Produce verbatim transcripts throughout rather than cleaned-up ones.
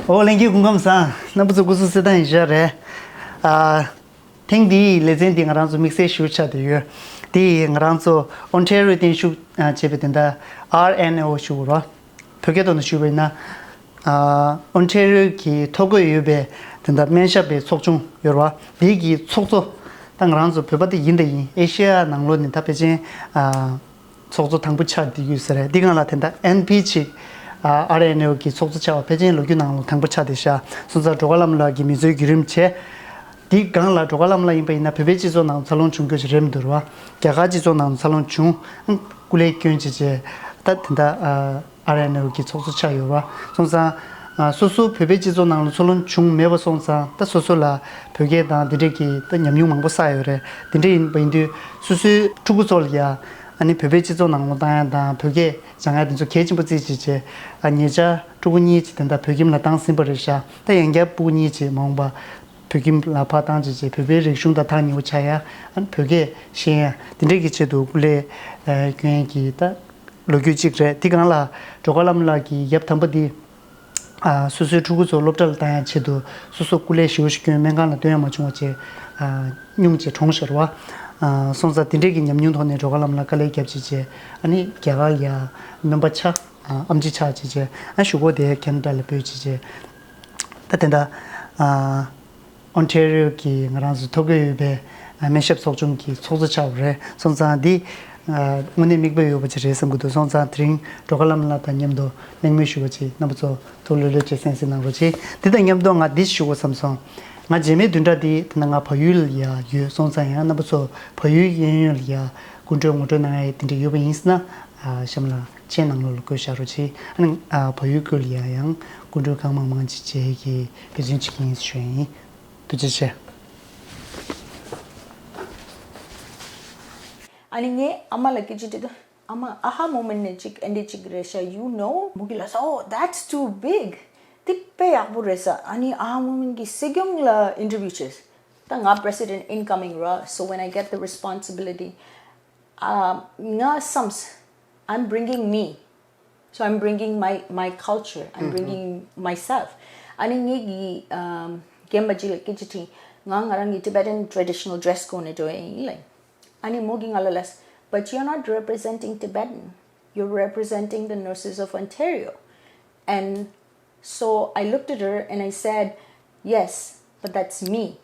ཨོ་ལྷན་རྒྱས་སྐུ་ཁམས་བཟང་། རྣམ་པ་ཚོ་སྐུ་གཟུགས་གསལ་ཐང་ཡིན་ཤག་རེད། ཨ། ཐེངས་འདིའི་ལེ་ཚན་འདི་ང་རང་ཚོ་དམིགས་བསལ་ཞིག་ཆགས་བསྡད་ཡོད། འདི་ང་རང་ཚོ་ཨོན་ཊེ་རི་ཡོ་བརྟན་བཞུགས་བྱས་པའི་དེ་འདྲ་ཨར་ཨེན་ཨོ་ཞུ་དགོས་རེད། བོད་སྐད་ཐོག་ནས་ཞུས་པ་ཡིན་ན། ཨ། ཨོན་ཊེ་རི་ཡོ་གི་ཐོ་འགོད་ཡོད་པའི་དེ་འདྲ་སྨན་ཞབས་པའི་ཚོགས་ཆུང་ཡོད་རེད་བ། འདི་གི་ཚོགས་གཙོ་ད་ང་རང་ཚོ་བོད་པ་དེ་ཡིན་དང་ཡིན། ཨེ་ཤེ་ཡ་ནང་ལོགས་ནས་ད་ཕལ་ཆེར། ཨ། ཚོགས་གཙོ་དང་པོ་ཆགས་བསྡད་ཡོད་ས་རེད། འདི་སྒང་ལ་དེ་འདྲ་ཨེན་པི་ཅིག་ཨ། ཨར་ཨེན་ཨོ་གི་ཚོགས་གཙོ་ཆགས་པ་ཕལ་ཆེར་ལོ་རྒྱུས་ནང་ལ་དང་པོ་ཆགས་བསྡད་ཤག་སོང་ཙང་སྒྲོལ་དཀར་བླ་མ་ལགས་ཀྱིས་མི་ཚོའི་བརྒྱུད་རིམ་བྱས། འདི་སྒང་ལ་སྒྲོལ་དཀར་བླ་མ་ལགས་ཡིན་པ་ཡིན་ན་བོད་པའི་སྤྱི་ཚོགས་ནང་འཚར་ལོངས་བྱུང་རྒྱུ་ཞིག་རེད་མི་འདུག་རེད་བ། རྒྱ་གར་སྤྱི་ཚོགས་ནང་འཚར་ལོངས་བྱུང་། སྐུ་ལས་བསྐྱོན་བྱས་བྱས་ད་དེ་འདྲ་ཨ། ཨར་ཨེན་ཨོ་གི་ཚོགས་གཙོ་ཆགས་ཡོད་རེད་བ། སོང་ཙང་། ཨ། སོ་སོ་བོད་པའི་སྤྱི་ཚོགས་ནང་ལ་འཚར་ལོངས་བྱུང་མེད་པ་སོང་ཙང་ད་སོ་སོ་ལ་བོད་སྐད་དང་འདི་འདྲས་ཀྱི་ད་ཉམས་མྱོང་མང་པོ་བསགས་ཡོད་རེད། འདི་འདྲས་ཡིན་པ་ཡིན་དུས་སོ་སོའི་ཕྲུ་གུ་ཚོ་ལ་ཡ། ཨ་ནི་བོད་པའི་སྤྱི་ཚོགས་ནང་ལོགས་བཏང་ཡ་དང་བོད་སྐད་སྦྱང་ཡ་དེ་ཚོ་གལ་ཆེན་པོ་བརྩིས་བྱས་བྱས། ཨ། ཉེ་ཆར་ཕྲུ་གུ་གཉིས་ཅིག་དེ་འདྲ་བོད་ཁྱིམ་ལ་བཏང་ཟིན་པ་རེད་ཤག་ད་ཡང་བསྐྱར་ཕྲུ་གུ་གཉིས་ཅིག་མ་འོངས་པ་བོད་ཁྱིམ་ལ་ཕར་བཏང་བྱས་བྱས་བོད་པའི་རིག་གཞུང་དང་ཐག་ཉེ་བོ་ཆགས་ཡ། ཨ་ནི་བོད་སྐད་ཤེས་ཡ་དེ་འདྲས་ཀྱི་ཆེད་དུ་སྐུ་ལས་ཨ། བསྐྱོན་ཡ་གི་ད་ལོ་རྒྱུས་གཅིག་རེད། དེ་སྒང་ལ་སྒྲོལ་དཀར་བླ་མ་ལགས་ཀྱི་ཡབ་དམ་པ་འདི། ཨ། སོ་སོའི་ཕྲུ་གུ་ཚོ་སློབ་གྲྭ་ལ་བཏང་ཡ་ཆེད་དུ་སོ་སོ་སྐུ་ལས་ཞེ་པོ་ཞིག་བསྐྱོན། སྨན་ཁང་ལ་སྟོན་ཡ་མ་བྱུང་བ་བྱས། ཨ། སྙུང་བྱས་གྲོངས་ཤག་རེད་བ། ཨ། སོང་ཙང་དེ་འདྲས་ཀྱི་ཉམས་མྱོང་ཐོག་ནས་སྒྲོལ་དཀར་བླ་མ་ལགས་དཀའ་ལས་བརྒྱབ་བྱས་བྱས། ཨ་ནི་རྒྱ་གར་ལ་ཡ་སྨན་པ་ཆགས། ཨ། ཨེམ་ཆི་ཆགས་བྱས་བྱས། ཨ། གཞུག་གུ་དེ་ཁེ་ན་ཌ་ལ་སྤོས་བྱས་བྱས། ད་དེ་འདྲ། ཨ། ཨོན་ཊེ་རི་ཡོ་གི་ང་རང་ཚོ་ཐོ་འགོད་ཡོད་པའི་སྨན་ཞབས་ཚོགས་ཆུང་གི་ཚོགས་གཙོ་ཆགས་པ་རེད། སོང་ཙང་འདི་དངོས་གནས་མིག་དཔེ་ཡོད་པ་ཅིག་རེད་བསམ་གྱི་འདུག་སོང་ཙང་དེ་རིང་སྒྲོལ་དཀར་བླ་མ་ལགས་དང་མཉམ་དུ་གླེང་མོལ་ཞུ་བ་ཅིག་རྣམ་པ་ཚོ་ཐུགས་ལྷོད་ལྷོད་བྱས་གསན་གཟིགས་གནང་རོགས་གྱིས། འདི་དང་མཉམ་དུ་ང་འདི་ཞུ་དགོས་བསམ་སོང་། ང་རྗེས་མའི་བདུན་ཕྲག་འདི་དེ་ན་ང་བལ་ཡུལ་ལ་ཡ་ཡོད། སོང་ཙང་ཡང་རྣམ་པ་ཚོ་བལ་ཡུལ་གཡས་གཡོན་ལ་ཡ་སྐུ་མགྲོན་ངོ་སྤྲོད་གནང་ཡ་དེ་འདྲ་ཡོད་པ་ཡིན་ཟེར་ན། ཨ། གཤམ་ལ་མཆན་ནང་ལོགས་ལ་བཀོད་བཞག་རོགས་གྱིས། ཨ་ནི། ཨ། བལ་ཡུལ་ཁུལ་ལ་ཡ་ཡང་སྐུ་མགྲོན་གང་མང་མང་ཅིག་བྱེད་ཀྱི་འབད་བརྩོན་བྱེད་ཀྱི་ཡིན་ཞུ་ཡ་ཡིན། ཐུགས་རྗེ་ཆེ། ཨ་ནི་ངས་ཨ་མ་ལ་སྐད་ཆ་དྲིས་དུས། ཨ་མ། ཨ་ཧ་མོ་མེན་ཊ་ནས་གཅིག་ཨེ་འདྲ་གཅིག་རེད་ཤག you know། མོ་གིས་ལབ་སོང་། Oh, that's too big. དེ་དཔེ་ཡག་པོ་རེད་ཟེར། ཨ་ནི་ཨ་ཧ་མོ་མེན་ཊ་གི་སྲིད་སྐྱོང་ལ་ཨིན་ཊར་བིའུ་བྱས། ད་ང་president incoming ར། So when I get the responsibility, um, ང་བསམས། I'm bringing me. So I'm bringing my, my culture, I'm bringing myself. ཨ་ནི་ངེད་ཀྱི་ཨམ་རྒན་པ་ཅིག་ལ་སྐད་ཆ་དྲིས། ང་ང་རང་གི་Tibetan traditional dress གོན་ནས་འགྲོ་ཡ་ཡིན་ལབ། ཨ་ནི་མོ་གིས་ང་ལ་ལབ། But you're not representing Tibetan. You're representing the nurses of Ontario. And so I looked at her and I said, Yes, but that's me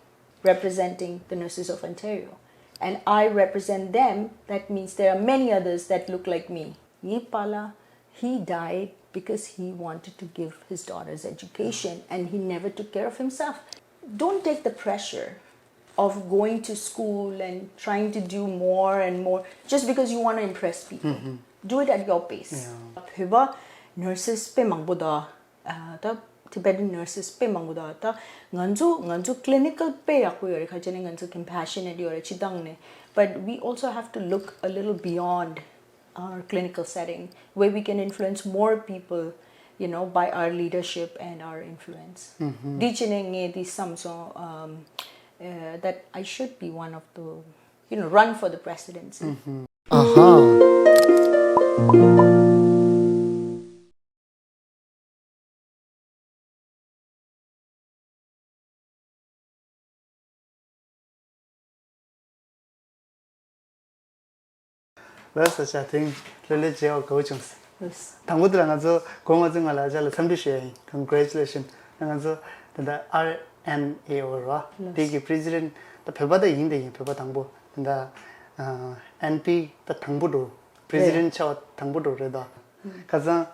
representing the nurses of Ontario. And I represent them. That means there are many others that look like me. ངའི་པཱ་ལགས, he died because he wanted to give his daughter's education and he never took care of himself. Don't take the pressure of going to school and trying to do more and more just because you want to impress people. Do it at your pace. བོད་པ་nurses དཔེ་མང་པོ་འདུག་ད་Tibetan nurses དཔེ་མང་པོ་འདུག་ད་ང་ཚོ་ང་ཚོ་clinical དཔེ་ཡག་པོ་ཡོད་རེད། ག་རེ་ཟེར་ན་ང་ཚོ་compassionate ཡོད་རེད་སྤྱིར་བཏང་ནས། But we also have to look a little beyond our clinical setting where we can influence more people, you know, by our leadership and our influence. འདི་བྱས་ནས་ངས་འདི་བསམ་སོང་། Um, uh, that I should be one of the, you know, run for the presidency. ཨ་ཧ། ལགས་སོ། ཨ་ཅག་དེ་རིང་ལྷོད་ལྷོད་མཇལ་བ་དགའ་བོ་བྱུང་། ལགས། དང་པོ་དེ་ལ་ང་ཚོ་གོང་མ་ཚོས་ང་ལ་ཨ་ཅག་ལ་འཚམས་འདྲི་ཞུ་ཡ་ཡིན། Congratulations. ང་ཚོ་ད་ལྟ་ཨར་ཨེན་ཨེ་ཨོ་རེད་བ། དེ་གི་president ད་བོད་པ་ད་ཡིན་དེ་ཡིན། བོད་པ་དང་པོ་ད་ལྟ་ཨ་ཨེན་པི་ད་དང་པོ་འགྲོ། རེད། President ཆགས་པ་དང་པོ་འགྲོ་རེད་ད། ཁ་སང་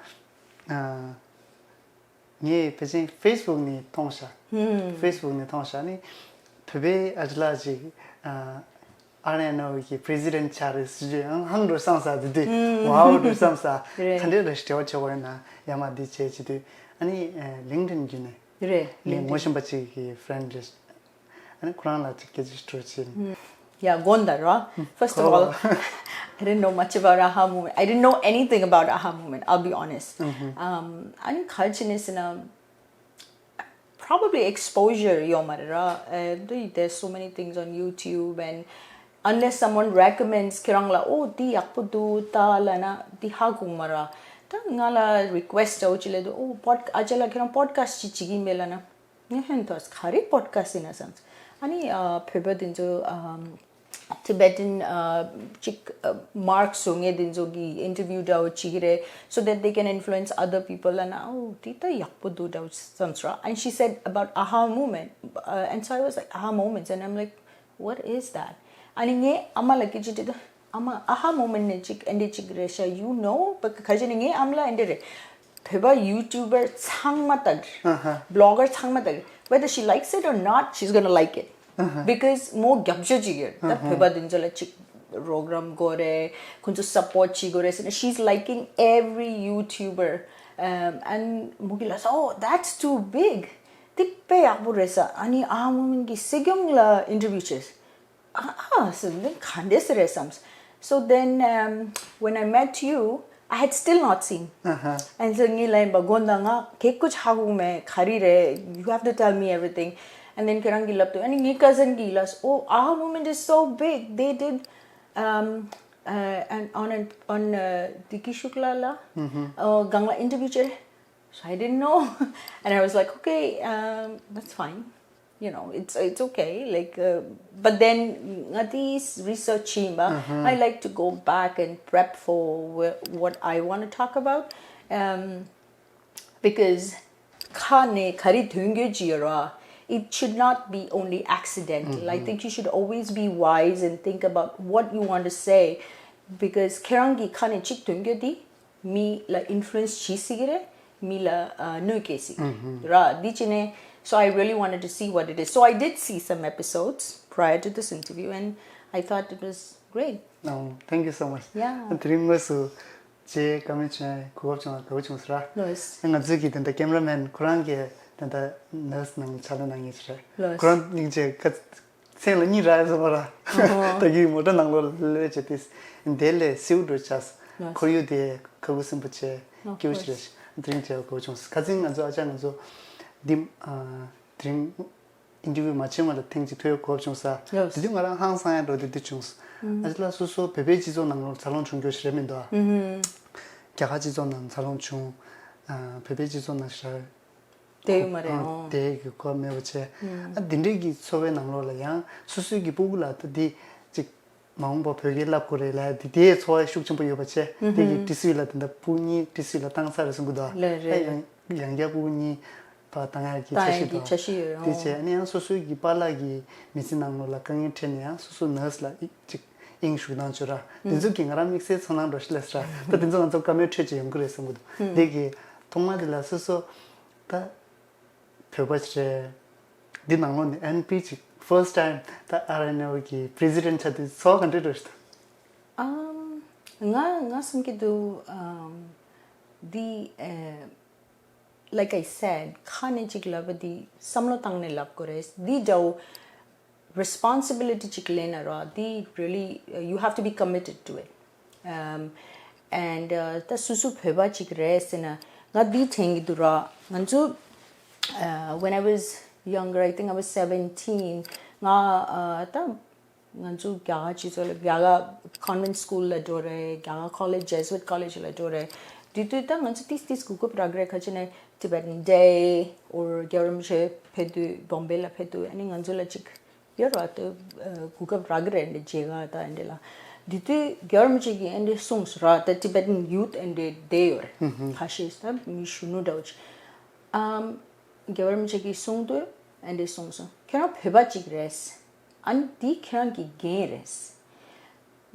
ཨ། ངས་ཕལ་ཆེར་Facebook ནས་མཐོང་ཤག་ཧུམ། Facebook ནས་མཐོང་ཤག་ནི་བོད་པའི་ཨ་ཅག་ལགས་ཅིག་ཨ་ཨར་ཨེན་ཨོ་གི་president ཆགས་རེད་ཟེར་རྒྱུ་ཡང་ཧང་འགྲོ་བསམ་ས། དེ་དུས་ཧུམ། ཝའོ་འགྲོ་བསམ་ས། རེད། ག་འདྲས་རེད་འབྲེལ་བ་བྱེད་དགོས་ཡོད་ན་ཡ་མ་འདི་བྱས་བྱེད་དུས། ཨ་ནི་ཨ་LinkedIn བརྒྱུད་ནས། རེད། ངས་ངོ་ཤེས་པ་ཅིག་གི་friend རེད། ཨ་ནི་ཁོ་རང་ལ་ཅིག་སྐད་ཆ་ཞིག་དྲིས་ཡིན། ཡ་དགོངས་དག་ར། First of all, I didn't know much about ཨ་ཧ་movement. I didn't know anything about ཨ་ཧ་movement, I'll be honest. Um, ཨ་ནི་ག་རེ་བྱས་ནས་ཟེར་ན། Probably exposure ཡོད་མ་རེད་ར། ཨ་དེ་there's so many things on YouTube and unless someone recommends ཁྱེད་རང་ལ་ཨོ་འདི་ཡག་པོ་འདུག་ད་ལབ་ན་འདི་ཧ་གོ་མ་རེད། ད་ང་ལ་རི་ཀུ་ཨེ་སི་ཊི་འདྲ་བོ་ཅིག་སླེབས་འདུག་ཨོ་པོཌ་ཨ་ཅག་ལགས་ཁྱེད་རང་པོཌ་ཁ་སི་ཊི་ཅིག་བྱེད་ཀྱི་ཡིན་པས་ལབ་ན། ངས་ཧོན་ཐོས་ག་རེ་པོཌ་ཁ་སི་ཊི་ཡིན་ན་བསམ། ཨ་ནི་ཨ་བོད་པ་དེ་ཚོ་ཨམ་Tibetan ཨ་ཅིག་ཨ་མར་ཀ་བཟོ་མཁན་དེ་ཚོ་གི་ཨིན་ཊར་བིའུ་འདྲ་བོ་བྱེད་ཀྱི་རེད། So that they can influence other people. ལབ་ན། ཨོ་དེ་ད་ཡག་པོ་འདུག་འདྲ་བོ་བསམ་སོང་། And she said about aha moment. Uh, and so I was like, aha moments. And I'm like, what is that? ཨ་ནི་ངས་ཨ་མ་ལ་སྐད་ཆ་དྲིས་དུས། ཨ་མ། ཨ་ཧ་མོ་མེན་ཊི་ནི་ཅིག་ཨེ་འདྲ་ཅིག་རེད་ཤག you know, but ག་ཅི་ནི་ངའི་ཨ་མ་ལ་ཨེ་འདྲ་རེད། བོད་པ་ཡུ་ཊུ་བར་ཚང་མ་ལྟ་གི་རེད། ཨ་ཧ། བི་ལོག་གར་ཚང་མ་ལྟ་གི་རེད། Whether she likes it or not, she's gonna like it. ཨ་ཧ། Because མོ་རྒྱབ་སྐྱོར་བྱེད་ཀྱི་ཡོད། ད་ཨ་ཧ། བོད་པ་དེ་ཚོ་ལ་ཅིག་རོགས་རམ་དགོས་རེད། ཁོང་ཚོ་སབ་པོར་ཊི་བྱེད་དགོས་རེད་ཟེར་ན། She's liking every YouTuber. Um, and མོ་གིས་ལབ་སོང་། Oh, that's too big. དེ་དཔེ་ཡག་པོ་རེད་ཟེར། ཨ་ནི་ཨ་ཧ་མོ་མེན་ཊི་གི་སྲིད་སྐྱོང་ལ་ཨིན་ཊར་བིའུ་བྱས། ཨ་ཨ་ཟེར། འདི་ག་འདྲ་ཟེར་རེད་བསམ། So then, um, when I met you, I had still not seen. ཨ་ཧ། And so ངས་ལབ་ཡིན་པ། དགོངས་དག་ང་གད་སྐུ་ཆག་གོ་མེད། ག་རེ་རེད། You have to tell me everything. And then ཁྱེད་རང་གིས་ལབ་དུས། ཨ་ནི་ངའི་ཀ་ཟིན་གྱིས་ལབ་སོང་། Oh, our movement is so big. They did, um, uh, and on an, on, uh, Diki Shukla la, uh, གང་ལ་ཨིན་ཊར་བིའུ་བྱས། So I didn't know. And I was like, okay, um, that's fine. You know, it's it's okay. Like, uh, but then ང་དེ་རི་སར་ཆི་བྱེད་ཡིན་པ། I like to go back and prep for wh- what I want to talk about. Um, because ཁ་ནས་ག་རེ་ཐོན་དགོས་ཀྱི་ཡོད་རེད། It should not be only accidental. I think you should always be wise and think about what you want to say. Because ཁྱེད་རང་གི་ཁ་ནས་གཅིག་ཐོན་དགོས་དེ། མི་ལ་ཨིན་ཕུ་ལུ་ཨེན་སི་བྱེད་སྲིད་ཀྱི་རེད། མི་ལ་ཨ་གནོད་སྐྱེལ་སྲིད་ཀྱི་རེད། འདི་བྱས་ནས། So I really wanted to see what it is. So I did see some episodes prior to this interview, and I thought it was great. Oh, thank you so much. Yeah. དེ་རིང་དངོས་སུ་མཇལ་ཁ་མེད་བྱུང་། གོ་སྐབས་བྱུང་བ་དགའ་པོ་བྱུང་སོང་ར། ལོས། ང་ཚོའི་གི་དེ་འདྲ་ཀེམ་ར་མེན་ཁོ་རང་གིས་དེ་འདྲ་ནར་སི་ནང་ལ་ཕྱག་ལས་གནང་མཁན་ཞིག་རེད། ལོས། ཁོ་རང་སྙིང་རྗེ། ཁ་མཚན་ལ་གཉིས་རག་ཡོད་ས་མ་ར། ད་གིན་མོ་ཊ་ནང་ལོགས་ལ་ལས་བྱེད་དེ། དེ་ལས་སེའུ་འགྲོ་ཆགས། ཁོར་ཡུག་དེ་ཁ་ཁུ་སིམ་པོ་བྱས། སྐྱིད་པོ་ཞིག་རེད། དེ་རིང་མཇལ་བ་དགའ་པོ་བྱུང་སོང་། ཁ་སང་ང་ཚོ་ཨ་ཅག་ང་ཚོ་འདི་ཨ་དེ་རིང་ཨིན་ཊར་བིའུ་མ་བྱས་སྔོན་ལ་ཐེངས་གཅིག་ཐུག་ཡག་དགའ་པོ་བྱུང་སོང་། དེ་དུས་ང་རང་ཧང་སང་ཡག་འགྲོ་དུས་འདི་བྱུང་སོང་། ཨ་ཅག་ལགས་སོ་སོ་བོད་པའི་སྤྱི་ཚོགས་ནང་ལོགས་འཚར་ལོངས་བྱུང་རྒྱུ་ཞིག་རེད་མི་འདུག་ཨ། རྒྱ་གར་སྤྱི་ཚོགས་ནང་འཚར་ལོངས་བྱུང་། ཨ་བོད་པའི་སྤྱི་ཚོགས་ནང་ཞག་བསྡད་ཡོད་མ་རེད། ཨོ། བསྡད་ཀྱི་གོ་སྐབས་མེད་པ་བྱས། ཨ་འདི་འདྲའི་གི་འཚོ་བའི་ནང་ལོགས་ལ་ཡང་སོ་སོའི་གི་སྤུ་གུ་ལ་ད་འདི་ཅིག་མ་འོངས་པ་བོད་སྐད་བསླབ་དགོས་རེད་ལབ། འདི་དེའི་ཚོར་བ་ཤུགས་ཆེན་པོ་ཡོད་པ་བྱས། འདི་གི་ཏི་སི་ཝི་ལ་དེ་འདྲ་སྤུ་གུ་གཉིས་ཏི་སི་ཝི་ལ་བཏང་ཚར་རེད་གསུང་གི་འདུག་ཨ། ལགས་རེད། ཡང་ཡང་བསྐྱར་སྤུ་གུ་གཉིས་ཕར་བཏང་ཡག་གི་འཆར་གཞི་འདུག་ཨ། འཆར་གཞི་ཡོད། དེ་བྱས་ཨ་ནི་ཡང་སོ་སོའི་གི་པཱ་ལགས་ཀྱི་མི་ཚེ་ནང་ལོགས་ལ་དཀའ་ངལ་འཕྲད་ནས་ཡང་སོ་སོ་ནར་སི་ལ་ཅིག་དབྱིངས་ཞུགས་གནང་བྱོས་ར། དེ་ཚོ་གིས་ང་རང་དམིགས་བསལ་ཚོར་སྣང་འདྲ་ཞིག་སླེབས་སོང་ར། ད་དེ་ཚོ་ང་ཚོ་བཀའ་མོལ་འཕྲོད་ཅིག་ཡོང་གི་རེད་བསམ་གི་འདུག་དེ་གི་ཐོག་མ་དེ་ལ་སོ་སོ་ད་བོད་པ་ཞིག་རེད། འདི་ནང་ལོགས་ནས་ཨེན་པི་ཅིག་ཕར་སི་ཊི་ཊའིམ་ད་ཨར་ཨེན་ཨོ་གི་པི་རེ་སི་ཌེན་ཊི་ཆགས་དུས་ཚོར་བ་ག་འདྲ་འདྲ་ཞིག་འདུག་ཨམ། ང་ང་བསམ་གྱི་འདུག་ཨམ། འདི་ཨེ། Like I said, ཁ་ནས་ཅིག་ལབ་པ་འདི་བསམ་བློ་བཏང་ནས་ལབ་དགོས་རེད། འདི་འདྲ་བོ་རེ་སི་པོན་སི་བི་ལི་ཊི་ཅིག་ལེན་ན་ར། འདི་really, uh, you have to be committed to it. Um, and uh, ད་སོ་སོ་བོད་པ་ཅིག་རེད་ཟེར་ན་ང་འདི་དྲན་གྱི་འདུག་ར། ང་ཚོ་uh, when I was younger, I think I was seventeen, ང་uh, ད་ང་ཚོ་རྒྱ་གར་སྤྱི་ཚོགས་ལ་རྒྱ་གར་ཀོན་ཝེན་ཊི་སི་ཀུལ་ལ་འགྲོ་རེད། རྒྱ་གར་ཀོ་ལེཇ་ཇེ་སུ་ཝིཊ་ཀོ་ལེཇ་ལ་འགྲོ་རེད། དེ་དུས་ད་ང་ཚོ་ཏིས་ཏིས་གོ་སྐབས་རག་རེད། ག་ཅི་ནས་Tibetan Day or རྒྱལ་བ་རིན་པོ་ཆེ་ཕེབས་དུས་བོམ་བེ་ལ་ཕེབས་དུས་ཨ་ནི་ང་ཚོ་ལ་ཅིག་ཡོད་ར། ད་གོ་སྐབས་རག་གི་རེད། འདི་མཇལ་ཁ་ད་འདི་ལ་དེ་དུས་རྒྱལ་བ་རིན་པོ་ཆེ་གིས་ཨ་འདི་གསུངས་སོང་ར། ད་Tibetan Youth and the Day ཡོད་རེད། ཁ་ཤས་ད་མི་གཞོན་ནུ་འདྲ་བོ་ཅིག་ཨམ། རྒྱལ་བ་རིན་པོ་ཆེ་གིས་གསུངས་དུས་ཨ་འདི་གསུངས་སོང་། ཁྱེད་རང་བོད་པ་ཅིག་རེད། ཨ་ནི་འདི་ཁྱེད་རང་གི་འགན་རེད།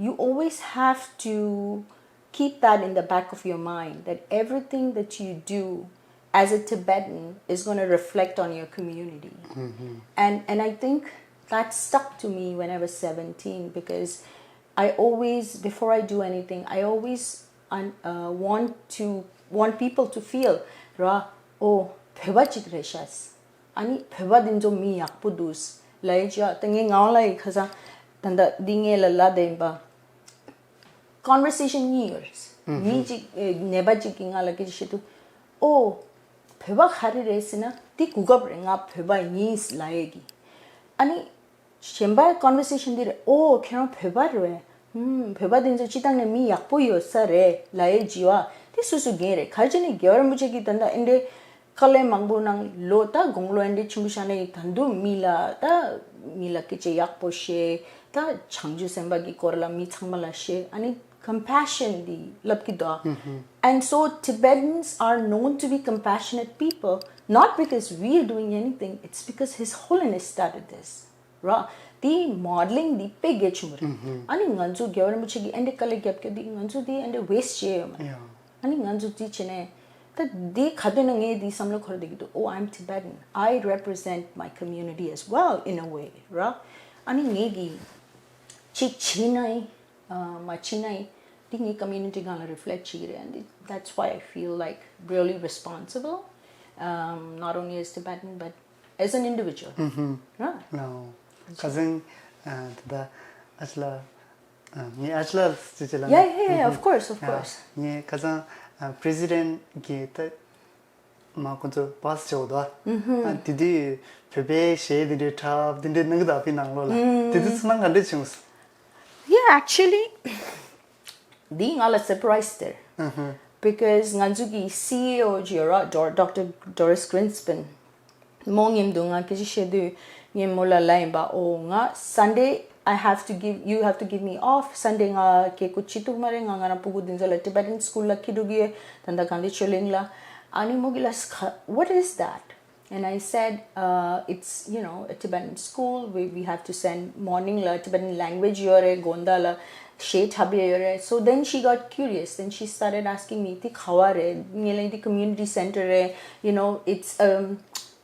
You always have to keep that in the back of your mind, that everything that you do as a Tibetan is going to reflect on your community. And and I think that stuck to me when I was seventeen, because I always, before I do anything, I always un- uh, want to want people to feel ར། ཨོ་བོད་པ་ཅིག་རེད་ཤག་ཨ་ནི་བོད་པ་འདི་ཚོ་མི་ཡག་པོ་འདུག་ལབ་ཡས་ཅིག་ད་ངས་ངག་དབང་ལགས་ཀྱི་ཁ་སང་ད་ལྟ་འདི་ངས་ལ་ལབ་བསྡད་ཡིན་པ། ཀོན་ཝར་སེ་ཤན་གཉིས་ཡོད་རེད། མི་གཅིག་ཨེ་ནད་པ་གཅིག་གིས་ང་ལ་སྐད་ཆ་བཤད་དུས། ཨོ། བོད་པ་ག་རེ་རེད་ཟེར་ན་འདི་གོ་སྐབས་རེད། ང་བོད་པ་ཡིན་ལབ་ཡས་ཀྱི། ཨ་ནི། གཞན་པ་ཀོན་ཝར་སེ་ཤན་འདི་རེད། ཨོ་ཁྱེད་རང་བོད་པ་རེད་པས། ཧུམ། བོད་པ་འདི་ཚོ་སྤྱིར་བཏང་ནས་མི་ཡག་པོ་ཡོད་ས་རེད་ལབ་ཡས་ཅིག་ཡོད། དེ་སོ་སོའི་འགན་རེད། ག་རེ་བྱས་ནས་རྒྱལ་བ་རིན་པོ་ཆེ་གིས་ད་ལྟ་འདི་འདྲའི་དཀའ་ལས་མང་པོ་ནང་ལོ་ད་དགུང་ལོ་འདི་འདྲའི་ཆེན་པོ་བཞག་ནས་ད་དུང་མི་ལ་ད་མི་ལ་སྐད་ཆ་ཡག་པོ་བཤད། ད་བྱང་ཆུབ་སེམས་དཔའ་གི་སྐོར་ལ་མི་ཚང་མ་ལ་བཤད། ཨ་ནི་compassion འདི་ལབ་ཀྱི་འདུག And so Tibetans are known to be compassionate people, not because we are doing anything, it's because His Holiness started this. ར། དེའི་མོ་ཌེ་ལིང་འདི་དཔེ་གལ་ཆེན་པོ་རེད། ཨ་ནི་ང་ཚོ་རྒྱལ་བ་རིན་པོ་ཆེ་གིས་ཨེ་འདྲ་དཀའ་ལས་རྒྱབ་ཀྱི་འདི་ང་ཚོ་འདི་ཨེ་འདྲ་ཝེ་སི་ཊི་བྱས་ཡོད་མ་རེད། ཡ། ཨ་ནི་ང་ཚོ་འདི་བྱས་ནས་ད་འདི་ག་དུས་ན་ངས་འདི་བསམ་བློ་འཁོར་བསྡད་ཀྱི་འདུག Oh, I'm Tibetan. I represent my community as well in a way, ར། ཨ་ནི་ངས་གི་ཅིག་བྱས་ན་ཡིན། ཨ། མ་བྱས་ན་ཡིན། འདི་ངའི་community སྒང་ལ་reflect བྱེད་ཀྱི་རེད། And that's why I feel, like, really responsible, um, not only as Tibetan, but as an individual. ཨུ་ཧུམ། ར། ལའོ། ཁ་སང་ཨ་ད་ལྟ་ཨ་ཅག་ལགས། ཨ། ངས་ཨ་ཅག་ལགས་ཟེར་གྱི་ལབ་ན། Yeah, yeah, yeah, of course, of course. ངས་ཁ་སང་ཨ་president གི་ད་མ་ཁོང་ཚོ་བྷ་སི་བྱེད་འོ་དོ། ཨ། དེ་དུས་བོད་པའི་གཞས་དེ་འདྲའི་འཁྲབ་དེ་འདྲའི་གནང་གི་འདུག་པའི་ནང་ལོགས་ལ། དེ་དུས་ཚོར་སྣང་ག་འདྲ་བྱུང་སོང་། Yeah, actually, འདི་ང་ལ་surprise སྟེར། Because ང་ཚོ་གི་C E O ཅིག་ཡོད་ར། Dor- Doctor Doris Greenspan. མོ་མཉམ་དུ་ང་སྐད་ཆ་བཤད་དུས་ངས་མོ་ལ་ལབ་ཡིན་པ། Oh, ང་Sunday I have to give, you have to give me off. Sunday ང་བཀས་བཀོད་བྱེད་ཐུབ་མ་རེད། ང་ང་རང་སྤུ་གུ་འདི་ཚོ་ལ་Tibetan school ལ་འཁྱེར་འགྲོ་གི་ཡོད། ད་ལྟ་གངས་ཏི་ཆོས་གླིང་ལ། ཨ་ནི་མོ་གིས་ལབ་ས། What is that? And I said, uh, it's, you know, a Tibetan school. We, we have to send morning ལ་Tibetan language ཡོད་རེད། དགོང་དག་ལ་གཞས་འཁྲབ་ཡས་ཡོད་རེད། So then she got curious. Then she started asking me, དེ་ག་བ་རེད། ངས་ལབ་དེ་community center རེད། You know, it's, um,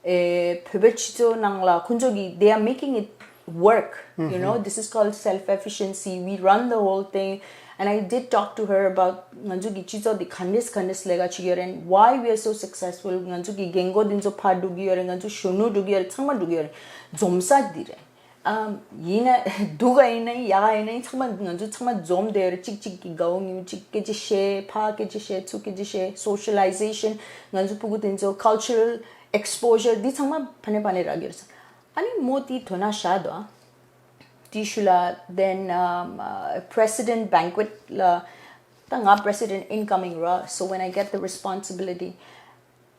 ཨེ། བོད་པའི་སྤྱི་ཚོགས་ནང་ལ་ཁོང་ཚོ་གིས་they are making it work, you know, this is called self efficiency, we run the whole thing. And I did talk to her about ང་ཚོ་གི་སྤྱི་ཚོགས་འདི་ག་འདྲས་ག་འདྲས་ལས་ཀ་བྱེད་ཀྱི་ཡོད་རེད། Why we are so successful? ང་ཚོ་གི་རྒན་རྒོན་འདི་ཚོ་ཕར་འགྲོ་གི་ཡོད་རེད། ང་ཚོ་གཞོན་ནུ་འགྲོ་གི་ཡོད་རེད། ཚང་མ་འགྲོ་གི་ཡོད་རེད། འཛོམས་ས་འདི་རེད། ཨམ། ཡིན་ན་སྡུག་ག་ཡིན་ན་ཡག་ག་ཡིན་ན་ཡིན། ཚང་མ་ང་ཚོ་ཚང་མ་འཛོམས་བསྡད་ཡོད་རེད། གཅིག་གཅིག་གི་དགའ་བོ་ཉེ་བོ། གཅིག་སྐད་ཆ་བཤད། ཕར་སྐད་ཆ་བཤད། ཚུར་སྐད་ཆ་བཤད། Socialization. ང་ཚོ་ཕྲུ་གུ་དེ་ཚོ་cultural exposure འདི་ཚང་མ་ཕ་ནས་ཕ་ནས་རག་གི་རེད་ཟེར། ཨ་ནི་མོ་དེའི་དོན་ན་བཞག་འདུག་དེའི་ཤུལ་ལ་then, um, uh, president banquet ལ་ད་ང་president incoming ར། So when I get the responsibility,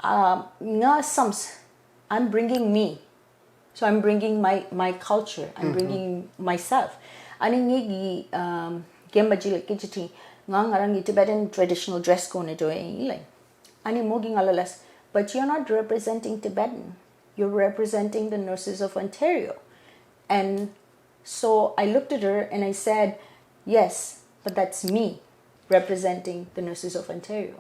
um, ང་བསམས། I'm bringing me. So I'm bringing my, my culture, I'm bringing myself. ཨ་ནི་ངེད་ཀྱི་ཨམ་རྒན་པ་ཅིག་ལ་སྐད་ཆ་དྲིས། ང་ང་རང་གི་Tibetan traditional dress གོན་ནས་འགྲོ་ཡིན་ལབ། ཨ་ནི་མོ་གིས་ང་ལ་ལབ། But you're not representing Tibetan, you're representing the nurses of Ontario. And so I looked at her and I said, yes, but that's me representing the nurses of Ontario.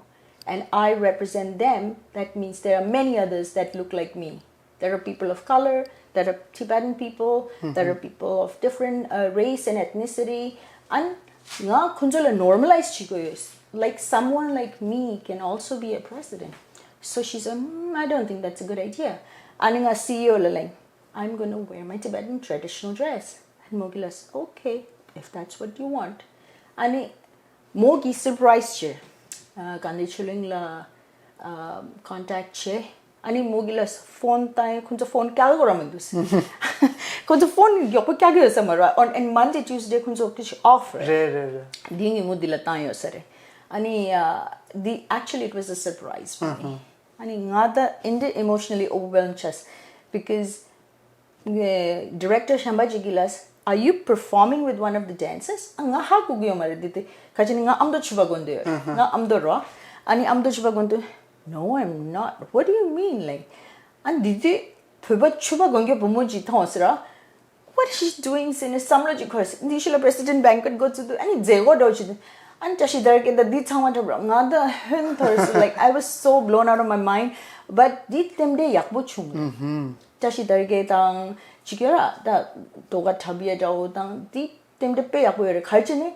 And I represent them, that means there are many others that look like me. There are people of color, there are Tibetan people, there are people of different uh, race and ethnicity. And ང་ཁོང་ཚོ་ལ་normalize བྱེད་དགོས་ཡོད། Like, someone like me can also be a president. So she said, mm, I don't think that's a good idea. ཨ་ནི་ང་C E O ལ་ལབ། I'm gonna wear my Tibetan traditional dress. And མོ་གིས་ལབ། Okay, if that's what you want. ཨ་ནི་མོ་གིས་surprise བྱས། ཨ། གངས་ཏི་ཆོས་གླིང་ལ་ཨ་contact བྱས། ཨ་ནི་མོ་གིས་ལབ། ཕོན་བཏང་། ཁོང་ཚོ་ཕོན་རྒྱག་གི་ར་མི་འདུག་ཁོང་ཚོ་ཕོན་མགྱོགས་པོ་རྒྱག་གི་ཡོད་ས་མ་རེད། On, and Monday, Tuesday ཁོང་ཚོ་ཀྱི་off རེད། རེད་རེད་རེད། འདི་ངས་མོ་འདི་ལ་བཏང་ཡོད་ས་རེད། ཨ་ནི་ཨ་འདི་actually it was a surprise for me. ཨ་ནི་ང་ད་ཨེ་འདྲ་emotionally overwhelmed བྱས། Because ངའི་director གཞན་པ་ཅིག་གིས་ལབ། Are you performing with one of the dancers? ཨ། ང་ཧ་གོ་གི་ཡོད་མ་རེད། འདི་དེ་ག་ཅི་ནི་ང་ཨ་མདོ་ཕྱུ་པ་གོན་འདོད་ཡོད་རེད། ང་ཨ་མདོ་རོ། ཨ་ནི་ཨ་མདོ་ཕྱུ་པ་གོན་འདོད། No, I'm not. What do you mean? Like, ཨ་འདི་དེ་བོད་པ་ཕྱུ་པ་གོན་རྒྱུ་བུ་མོ་ཅིག་མཐོང་ཟེར་ར། What is she doing? ཟེར་ནས་བསམ་བློ་ཅིག་འཁོར། འདི་ཤུལ་ལ་president banquet འགོ་བཙུགས་དུས་ཨ་ནི་མཛད་སྒོ་འགྲོ་བྱེད་དུས་ཨ་ནི་བཀྲ་ཤིས་དར་རྒྱས་དང་འདི་ཚང་མ་འཁྲབ་ར། ང་ད་ཧོན་ཐོར་སོང་། Like, I was so blown out of my mind. But འདི་རྟེན་འབྲེལ་ཡག་པོ་བྱུང་། བཀྲ་ཤིས་དར་རྒྱས་དང་ཅིག་ཡོད་ར། ད་ཟློས་གར་འཁྲབ་ཡས་འདྲ་བོ་དང་འདི་རྟེན་འབྲེལ་དཔེ་ཡག་པོ་ཡོད་རེད། ག་རེ་བྱས་ནས།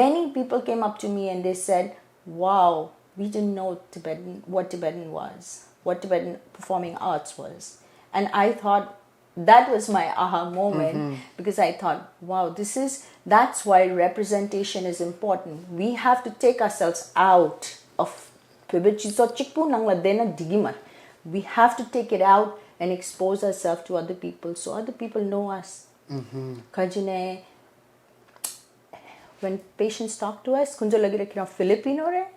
Many people came up to me and they said, wow, we didn't know Tibetan, what Tibetan was, what Tibetan performing arts was. And I thought, that was my aha moment, because I thought, wow, this is, that's why representation is important. We have to take ourselves out of བོད་པའི་སྤྱི་ཚོགས་གཅིག་པུ་ནང་ལ་བསྡད་ན་འགྲིག་གི་མ་རེད། We have to take it out and expose ourselves to other people so other people know us. ག་ཅི་ནས། When patients talk to us, ཁོང་ཚོ་ལབ་ཀྱི་རེད། ཁྱེད་རང་Filipino རེད།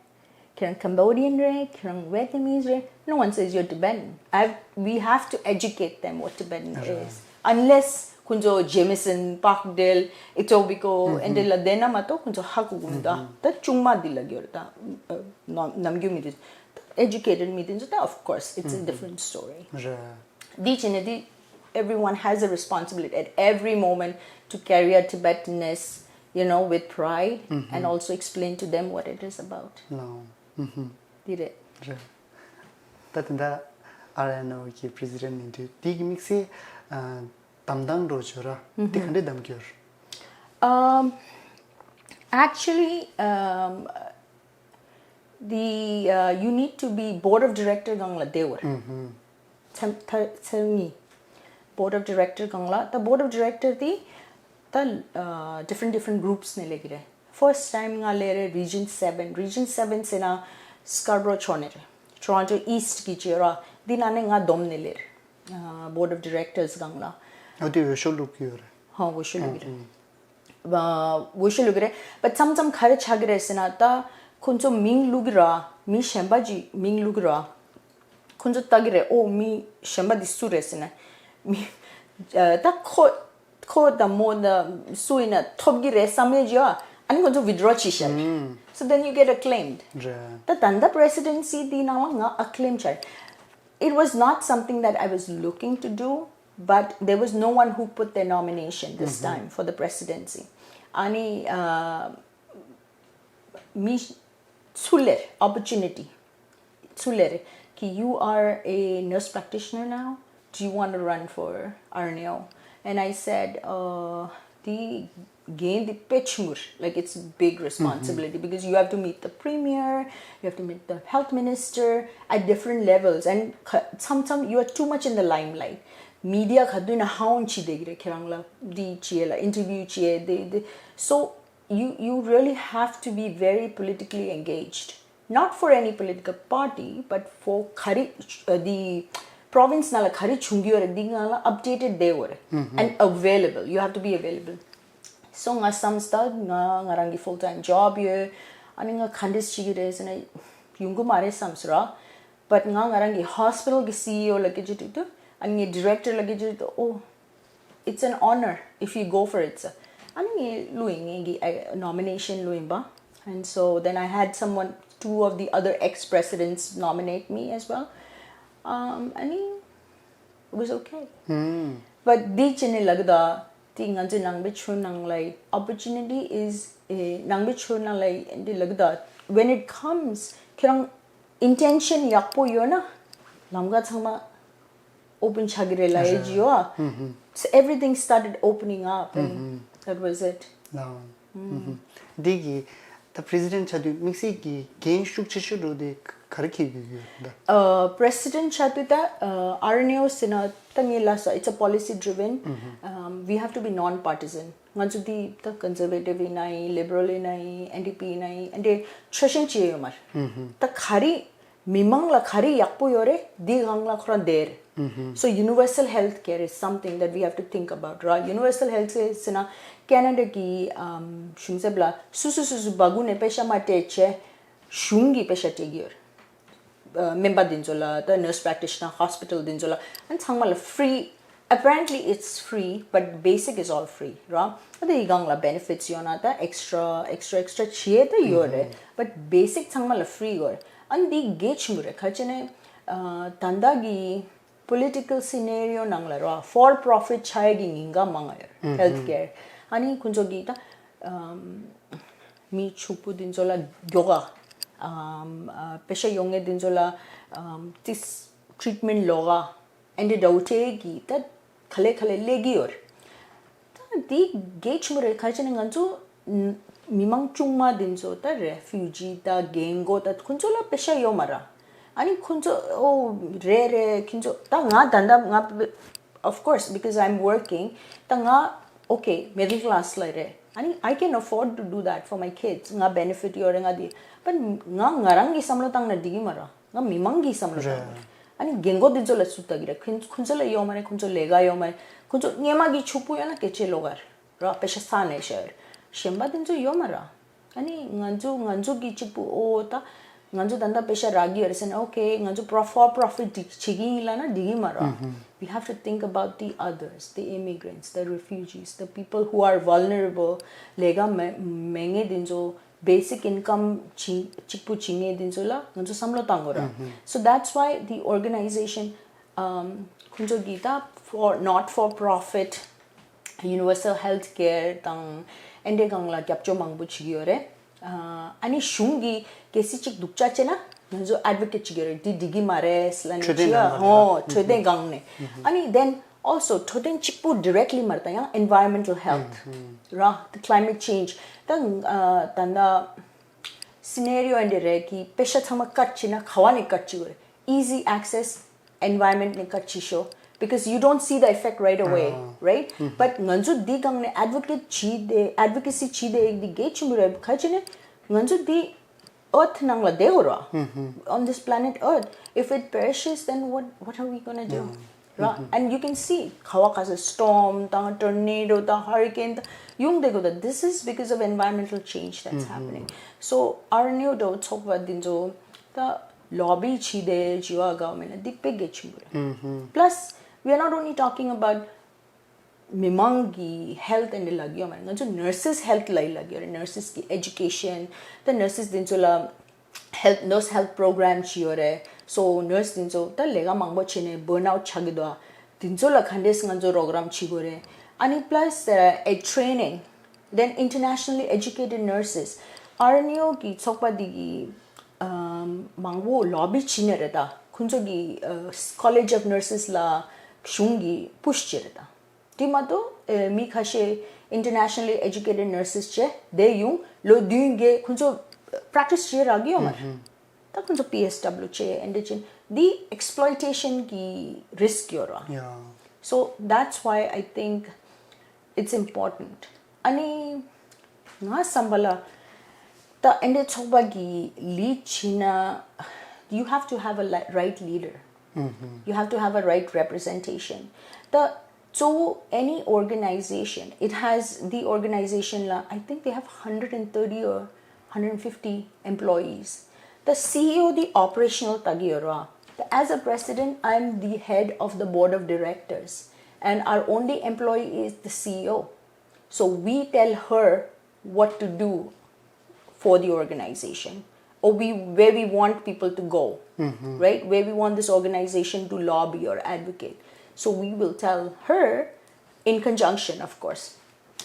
ཁྱེད་རང་Cambodian རེད། ཁྱེད་རང་Vietnamese རེད། No one says you're Tibetan. I, we have to educate them what Tibetan is. Unless ཁོང་ཚོ Jamieson, Parkdale, Etobicoke འདི་ལ་བསྡད་ན་མ་གཏོགས་ཁོང་ཚོ་ཧ་གོ་གི་མི་འདུག་ད་ཆུང་མ་འདི་ལ་གྱུར་ད་ནམ་རྒྱུན་མི་འདུག་ད་educated མི་འདི་ཚོ་ད་of course it's a different story. འདི་བྱས་ནས་འདི everyone has a responsibility at every moment to carry a Tibetanness, you know, with pride and also explain to them what it is about. འདི་རེད། རེད། ད་དེ་འདྲ་ཨར་ཨེན་ཨོ་གི་president ཡིན་དུས་དེ་གི་དམིགས་བསལ་གདམ་སྟངས་འགྲོ་བྱོས་ར་དེ་ག་འདྲས་གདམ་གྱི་ཡོད་རེད། Um, actually, um, the uh, you need to be board of director སྒང་ལ་བསྡད་དགོས་རེད། ཚད་ཚད་ཚད་གཉིས། Board of director སྒང་ལ་ད་board of director དེ་ད་different different groups ནས་སླེབས་ཀྱི་རེད། First time ང་སླེབས་རེད་Region seven. Region seven ཟེར་ན་Scarborough ཕྱོགས་ནས་རེད། Toronto East གི་བྱས་ར་འདི་ནང་ནས་ང་བསྡོམས་ནས་སླེབས་རེད། Board of directors སྒང་ལ། ཨ་དེ་འོས་ཤོག་བླུགས་ཀྱི་ཡོད་རེད། ཧ་འོས་ཤོག་བླུགས་ཀྱི་རེད། འོས་ཤོག་བླུགས་ཀྱི་རེད། But མཚམས་མཚམས་ག་རེ་ཆགས་ཀྱི་རེད་ཟེར་ན་ད་ཁོང་ཚོ་མིང་བླུགས་ཀྱི་ར་མི་གཞན་པ་ཅིག་མིང་བླུགས་ཀྱི་ར། ཁོང་ཚོ་ལྟ་གི་རེད། ཨོ་མི་གཞན་པ་འདི་སུ་རེད་ཟེར་ན། མི་ད་ཁོ་ཁོ་དང་མོ་དང་སུ་ཡིན་ན་ཐོབ་གི་རེད་བསམ་ཡས་ཅིག་ཡོད། ཨ་ནི་ཁོང་ཚོ་withdraw བྱས་ཤག So then you get acclaimed. རེད། ད་ད་ལྟ་presidency འདི་ནང་ལ་ང་acclaim བྱས། It was not something that I was looking to do, but there was no one who put their nomination this time for the presidency. ཨ་ནི་མི་སུ་ལ་opportunity སུ་ལ་རེད་ཀྱི you are a nurse practitioner now, do you want to run for R N A O? And I said, uh, འདི་འགན་འདི་དཔེ་ཆེན་པོ་རེད། Like it's big responsibility because you have to meet the premier, you have to meet the health minister at different levels and མཚམས་མཚམས you are too much in the limelight. Media ག་དུས་ན་hound བྱེད་བསྡད་ཀྱི་རེད། ཁྱེད་རང་ལ་འདི་བྱེད་ལ་interview བྱེད་དེ་དེ། So you you really have to be very politically engaged, not for any political party, but for ག་རེ་the province ནང་ལ་ག་རེ་བྱུང་གི་ཡོད་རེད་འདི་སྒང་ལ་updated བསྡད་དགོས་རེད། And available, you have to be available. So ང་བསམ་སྟངས་ང་ང་རང་གི་full time job ཡོད། ཨ་ནི་ང་ག་འདྲས་བྱེད་ཀྱི་རེད་ཟེར་ན་ཡོང་གི་མ་རེད་བསམ་སོང་ར། But ང་ང་རང་གི་hospital གི C E O ལ་སྐད་ཆ་དྲིས་དུས་ཨ་ནི་ངའི་director ལ་སྐད་ཆ་དྲིས་དུས། Oh, it's an honor if you go for it. ཨ་ནི་ངས་བླུགས་ཡིན། ངའི་གི་nomination བླུགས་ཡིན་པ། And so then I had someone, two of the other ex presidents nominate me as well. Um, ཨ་ནི་it was okay. But འདི་བྱས་ནས་ལབ་ཀྱི་འདུག་དེ་ང་ཚོའི་ནང་པའི་ཆོས་ནང་ལ་opportunity is ནང་པའི་ཆོས་ནང་ལ་འདི་ལབ་ཀྱི་འདུག when it comes ཁྱེད་རང་intention ཡག་པོ་ཡོད་ན་ལམ་ཁ་ཚང་མ་open ཆགས་ཀྱི་རེད་ལབ་ཡས་ཅིག་ཡོད། So everything started opening up and that was it. འདི་གི་ད་president ཆགས་དུས་དམིགས་བསལ་གྱི་འགན་ཤུགས་ཆེ་ཤོས་འགྲོ་དེ་ག་རེ་འཁྱེར་དགོས་ཀྱི་ཡོད་ད། President ཆགས་དུས་ད་R N A O ཟེར་ན་ད་ངས་ལབ་ས། It's a policy driven. Um, we have to be non partisan. ང་ཚོ་འདི་ད་conservative ཡིན་ན་ཡིན། Liberal ཡིན་ན་ཡིན། N D P ཡིན་ན་ཡིན། འདི་ཆོལ་ཞེན་བྱས་ཡོད་མ་རེད། ད་ག་རེ་མི་མང་ལ་ག་རེ་ཡག་པོ་ཡོད་རེད། འདི་སྒང་ལ་ཁོ་རང་བསྡད་རེད། So universal health care is something that we have to think about, right? Universal health care ཟེར་ན་Canada གི་གཞུང་ཚབ་ལ་སུ་སུ་སུ་སུ་སྦ་ཁུག་ནས་པེ་ཤ་མ་སྤྲད་བྱས་གཞུང་གིས་པེ་ཤ་སྤྲད་ཀྱི་ཡོད་རེད། སྨན་པ་འདི་ཚོ་ལ་ད་nurse practitioner hospital འདི་ཚོ་ལ་ཨ་ཚང་མ་ལ་free. Apparently it's free, but basic is all free, ར། ཨ་དེ་ཡི་སྒང་ལ་benefits ཡོད་ན་ད་extra extra extra བྱེད་ད་ཡོད་རེད། But basic ཚང་མ་ལ་free ཡོད་རེད། ཨ་འདི་གལ་ཆེན་པོ་རེད། ག་ཅི་ནས་ད་ལྟ་གི་political scenario ནང་ལ་ར་for profit ཆགས་ཡས་ཀྱི་ཉེན་ཁ་མང་ང་ཡོད་རེད། Health care ཨ་ནི་ཁོང་ཚོ་གི་ད་མི་ཕྱུག་པོ་འདི་ཚོ་ལ་མགྱོགས་ག་པེ་ཤ་ཡོང་ངེས་འདི་ཚོ་ལ་ཏིས་treatment ལོག་ག་ཨེ་འདྲ་འདྲ་བོ་བྱེད་ཀྱི་ད་ག་ལེ་ག་ལེ་སླེབས་ཀྱི་ཡོད་རེད། ད་འདི་གལ་ཆེན་པོ་རེད། ག་རེ་བྱས་ན་ང་ཚོ་མི་མང་ཆུང་མ་འདི་ཚོ་ད་refugee ད་རྒན་གོག་ད་ཁོ་ཚོ་ལ་པེ་ཤ་ཡོད་མ་རེད། ཨ་ནི་ཁོ་ཚོ་ཨོ་རེད་རེད། ཁྱེད་ཚོ་ད་ང་ད་ལྟ་ང་of course because I'm working ད་ང་okay middle class ལ་རེད། ཨ་ནི་I can afford to do that for my kids. ང་benefit ཡོད་རེད། ང་འདི་but ང་ང་རང་གི་བསམ་བློ་བཏང་ན་འགྲིག་གི་མ་རེད། ང་མི་མང་གི་བསམ་བློ་བཏང་དགོས། ཨ་ནི་རྒན་གོག་འདི་ཚོ་ལ་སུ་ལྟ་གི་རེད། ཁོ་ཁོ་ཚོ་ལ་ཡོད་མ་རེད། ཁོ་ཚོ་ལས་ཀ་ཡོད་མ་རེད། ཁོ་ཚོ་སྔོན་མ་གི་ཕྱུག་པོ་ཡོད་ན་སྐད་ཆ་ལོག་ག་རེད། པེ་ཤ་ས་ནས་ཤར་གཞན་པ་འདི་ཚོ་ཡོད་མ་རེད། ཨ་ནི་ང་ཚོ་ང་ཚོ་གི་གཅིག་པུ་ཨོ་ད་ ང་ཚོ་ད་ལྟ་པེ་ཤ་རག་གི་ཡོད་རེད་ཟེར་ན། okay, ང་ཚོ་pro- for profit་བྱེད་ཀྱི་ཡིན་ལབ་ན་འགྲིག་གི་མ་རེད། we have to think about the others, the immigrants, the refugees, the people who are vulnerable. ལས་ཀ་མེད་མེད་མཁན་དེ་ཚོ། basic income་གཅིག་པུ་བྱེད་མཁན་དེ་ཚོ་ལ་ང་ཚོ་བསམ་བློ་བཏང་དགོས་ར། so that's why the organization, um, ཁོང་ཚོ་གིས་ད་for not for profit universal health care་དང་ཨེ་འདྲའི་སྒང་ལ་རྒྱབ་སྐྱོར་མང་པོ་བྱེད་ཀྱི་ཡོད་རེད། ཨ་ནི་གཞུང་གིས་གལ་སྲིད་ཅིག་སྡུག་ཅག་བྱས་ན་ང་ཚོ་advocate་བྱེད་ཀྱི་ཡོད་རེད། འདི་འགྲིག་གི་མ་རེད་ལབ་ནས། འཕྲོད་བསྟེན་ནང་ལ་རེད། འོ་འཕྲོད་བསྟེན་སྒང་ནས། ཨ་ནི་then also འཕྲོད་བསྟེན་གཅིག་པུ་directly་མ་རེད། ད་ཡང་environmental health་ར། the climate change་ད་ད་ད་scenario་ཨེ་འདྲ་རེད་ཀི། པེ་ཤ་ཚང་མ་ཀཊ་བྱས་ན་ག་བ་ནས་ཀཊ་བྱེད་དགོས་རེད། easy access environment་ནས་ཀཊ་བྱེད་ཤོག because you don't see the effect right away, right? But ང་ཚོ་འདི་སྒང་ནས་advocate་བྱས་ཏེ་advocacy་བྱས་ཏེ་འདི་གལ་ཆེན་པོ་རེད། ག་ཅི་ནས་ང་ཚོ་འདི་earth་ནང་ལ་བསྡད་དགོས་ར། on this planet earth, if it perishes, then what what are we gonna do? ར། and you can see ག་བ་ག་ས་storm་དང་tornado་དང་hurricane་དང་ཡོང་བསྡད་དགོས་ད། this is because of environmental change that's happening. so R N U་འདྲ་བོ་ཚོགས་པ་འདི་ཚོ་ད་lobby་བྱས་ཏེ་བྱེད་པ་དགའ་བ་མེད་ན་འདི་དཔེ་གལ་ཆེན་པོ་རེད། plus we are not only talking about མི་མང་གི་health་ཨེ་འདྲ་ལབ་ཀྱི་ཡོད་མ་རེད། ང་ཚོ་nurses health་ལབ་ཡི་ལབ་ཀྱི་ཡོད་རེད། nurses་གི་education་ད་nurses་དེ་ཚོ་ལ་health nurse health program་བྱས་ཡོད་རེད། so nurse་དེ་ཚོ་ད་ལས་ཀ་མང་པོ་བྱས་ནས་burn out་ཆགས་ཀྱི་འདུག་དེ་ཚོ་ལ་ག་འདྲས་ང་ཚོ་རོགས་རམ་བྱེད་དགོས་རེད། ཨ་ནི་plus a training, then internationally educated nurses. R N U་གི་ཚོགས་པ་འདི་གི་ཨམ་མང་པོ་lobby་བྱས་ནས་རེད། ད་ཁོང་ཚོ་གི་ཨ་College of Nurses་ལ་གཞུང་གི་push་བྱས་རེད། ད་དེ་མ་གཏོགས་ཨ་མི་ཁ་ཤས་internationally educated nurses་བྱས་དེ་ཡོང་ལོ་བདུན་བརྒྱད་ཁོང་ཚོ་practice་བྱས་རག་གི་ཡོད་མ་རེད། ད་ཁོང་ཚོ་P S W་བྱས་ཨེ་འདྲ་བྱས་འདི་exploitation་གི་risk་ཡོད་ར། yeah. so that's why I think it's important. ཨ་ནི་ང་བསམ་པ་ལ་ད་ཨེ་འདྲའི་ཚོགས་པ་གི་lead་བྱེད་ན་you have to have a li- right leader. you have to have a right representation. ད་གཙོ་བོ་any organization, it has the organization་ལ་I think they have hundred and thirty or hundred fifty employees. The C E O་འདི་operational་ལྟ་གི་ཡོད་ར། As a president, I'm the head of the board of directors, and our only employee is the C E O. So we tell her what to do for the organization, or we where we want people to go, right? Where we want this organization to lobby or advocate. So we will tell her in conjunction, of course.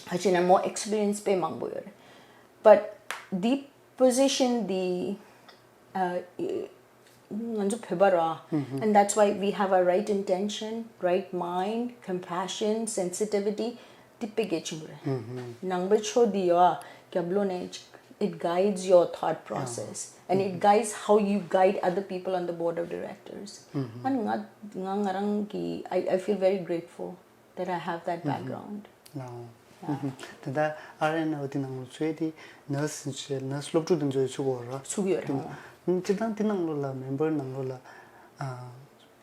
ཁ་ཅིག་ན་more experience་དཔེ་མང་པོ་ཡོད་རེད། But the position, the uh, ང་ཚོ་བོད་པ་ར། and that's why we have a right intention, right mind, compassion, sensitivity. འདི་དཔེ་གལ་ཆེན་པོ་རེད། ནང་པའི་ཆོས་འདི་ཡོད་རྒྱབ་ལོགས་ནས་it guides your thought process and it guides how you guide other people on the board of directors. ཨ་ནི་ང་ང་ང་རང་གི I I feel very grateful that I have that background. ད་ལྟ་R N U་དེ་ནང་ལ་ཚུད་དེ་nurse་བྱས་nurse་སློབ་ཕྲུག་དེ་ཚོའི་ཚུད་གོ་ར། ཚུད་ཡོད་རེད། སྤྱིར་བཏང་དེ་ནང་ལོགས་ལ་member་ནང་ལོགས་ལ་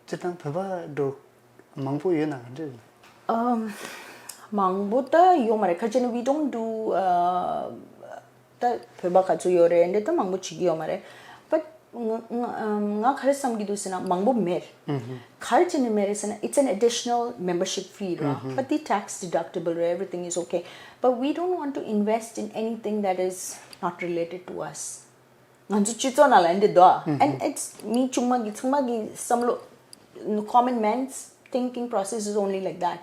སྤྱིར་བཏང་བོད་པ་འགྲོ་མང་པོ་ཡོད་ན་ག་འདྲ་རེད། ཨམ། མང་པོ་ད་ཡོད་མ་རེད། ཁ་ཅིག་ན་we don't do uh, ད་བོད་པ་ག་ཚོད་ཡོད་རེད་འདི་ད་མང་པོ་བྱེད་ཀྱི་ཡོད་མ་རེད། But ང་ང་ང་ག་རེ་བསམ་གྱི་འདུག་ཟེར་ན་མང་པོ་མེད། ག་རེ་བྱས་ནས་མེད་རེད་ཟེར་ན་it's an additional membership fee ར། But the tax deductible རེད། Everything is okay. But we don't want to invest in anything that is not related to us. ང་ཚོ་སྤྱི་ཚོགས་ནང་ལ་འདི་འདུག and it's མི་ཆུང་མ་གི་ཚང་མ་གི་བསམ་བློ། Common man's thinking process is only like that.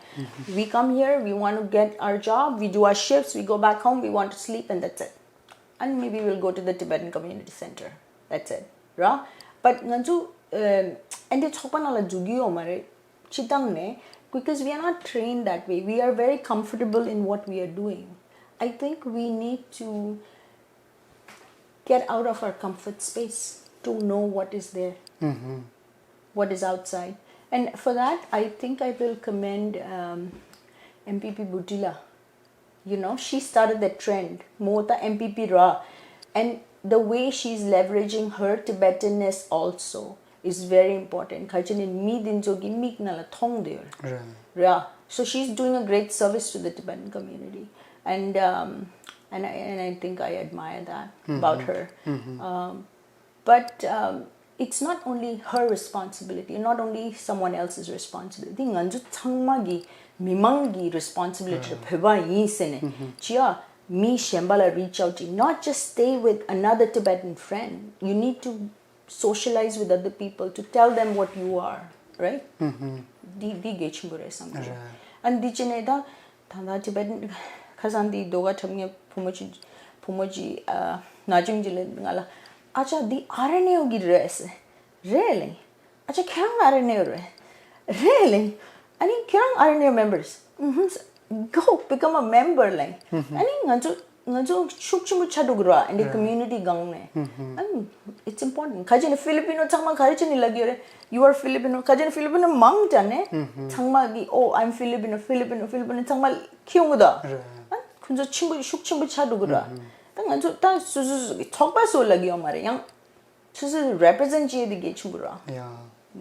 We come here, we want to get our job, we do our shifts, we go back home, we want to sleep, and that's it. And maybe we'll go to the Tibetan Community Center. That's it. ར། But ང་ཚོ་ཨེ་འདི་ཚོགས་པ་ནང་ལ་འཛུལ་གྱི་ཡོད་མ་རེད། སྤྱིར་བཏང་ནས། Because we are not trained that way. We are very comfortable in what we are doing. I think we need to get out of our comfort space to know what is there, what is outside. And for that, I think I will commend um, M P P Butila. You know, she started the trend. More the M P P ra. And the way she's leveraging her Tibetanness also is very important. Kha chini mi din zo gi mik na la thong de. Right. Yeah. So she's doing a great service to the Tibetan community. And um, and I, and I think I admire that about her. Um, But um, it's not only her responsibility, not only someone else's responsibility. ང་ཚོ་ཚང་མ་གི་མི་མང་གི་responsibility་རེད། བོད་པ་ཡིན་ཟེར་ནས་ཅི་ཡ་མི་གཞན་པ་ལ་reach out to, not just stay with another Tibetan friend. You need to socialize with other people to tell them what you are, right? འདི་འདི་གལ་ཆེན་པོ་རེད་བསམ་གི་རེད། ཨ་འདི་ཅི་ནས་ད་ད་ད་Tibetan ཁ་སང་འདི་ཟློས་གར་འཁྲབ་མཁན་བུ་མོ་ཅིག་བུ་མོ་ཅིག་ཨ་ན་ཆུང་ཅིག་ལ་ང་ལ་ཨ་ཅག་འདི་ཨ་རེ་ནེའོ་གི་རེད་ཟེར། རེད་ལེ། ཨ་ཅག་ཁྱེད་རང་ཨ་རེ་ནེའོ་རེད། རེད་ལེ། ཨ་ནི་ཁྱེད་རང་ཨ་རེ་ནེའོ་members. ཨུ་ཧུམ། Go become a member ལེ། ཨ་ནི་ང་ཚོ་ང་ཚོ་ཤུགས་ཆེན་པོ་ཆགས་འགྲོ་གི་རེད་བ། ཨ་ནི་community སྒང་ནས། ཨ་ནི་it's important. ག་ཅི་ནས་Filipino ཚང་མ་ག་རེ་བྱས་ནས་ལབ་ཀྱི་ཡོད་རེད། You are Filipino. ག་ཅི་ནས་Filipino མང་དྲགས་ནས་ཚང་མ་གི Oh, I'm Filipino, Filipino, Filipino ཚང་མ་ཁྱེར་ཡོང་གི་འདུག་ཨ་ཁོ་ཚོ་ཆེན་པོ་ཤུགས་ཆེན་པོ་ཆགས་འགྲོ་གི་རེད་བ། ད་ང་ཚོ་ད་སོ་སོ་སོ་གི་ཚོགས་པ་སོགས་ལབ་ཀྱི་ཡོད་མ་རེད། ཡང་སོ་སོ་represent བྱེད་ཡས་དེ་གལ་ཆེན་པོ་རེད། ཡ།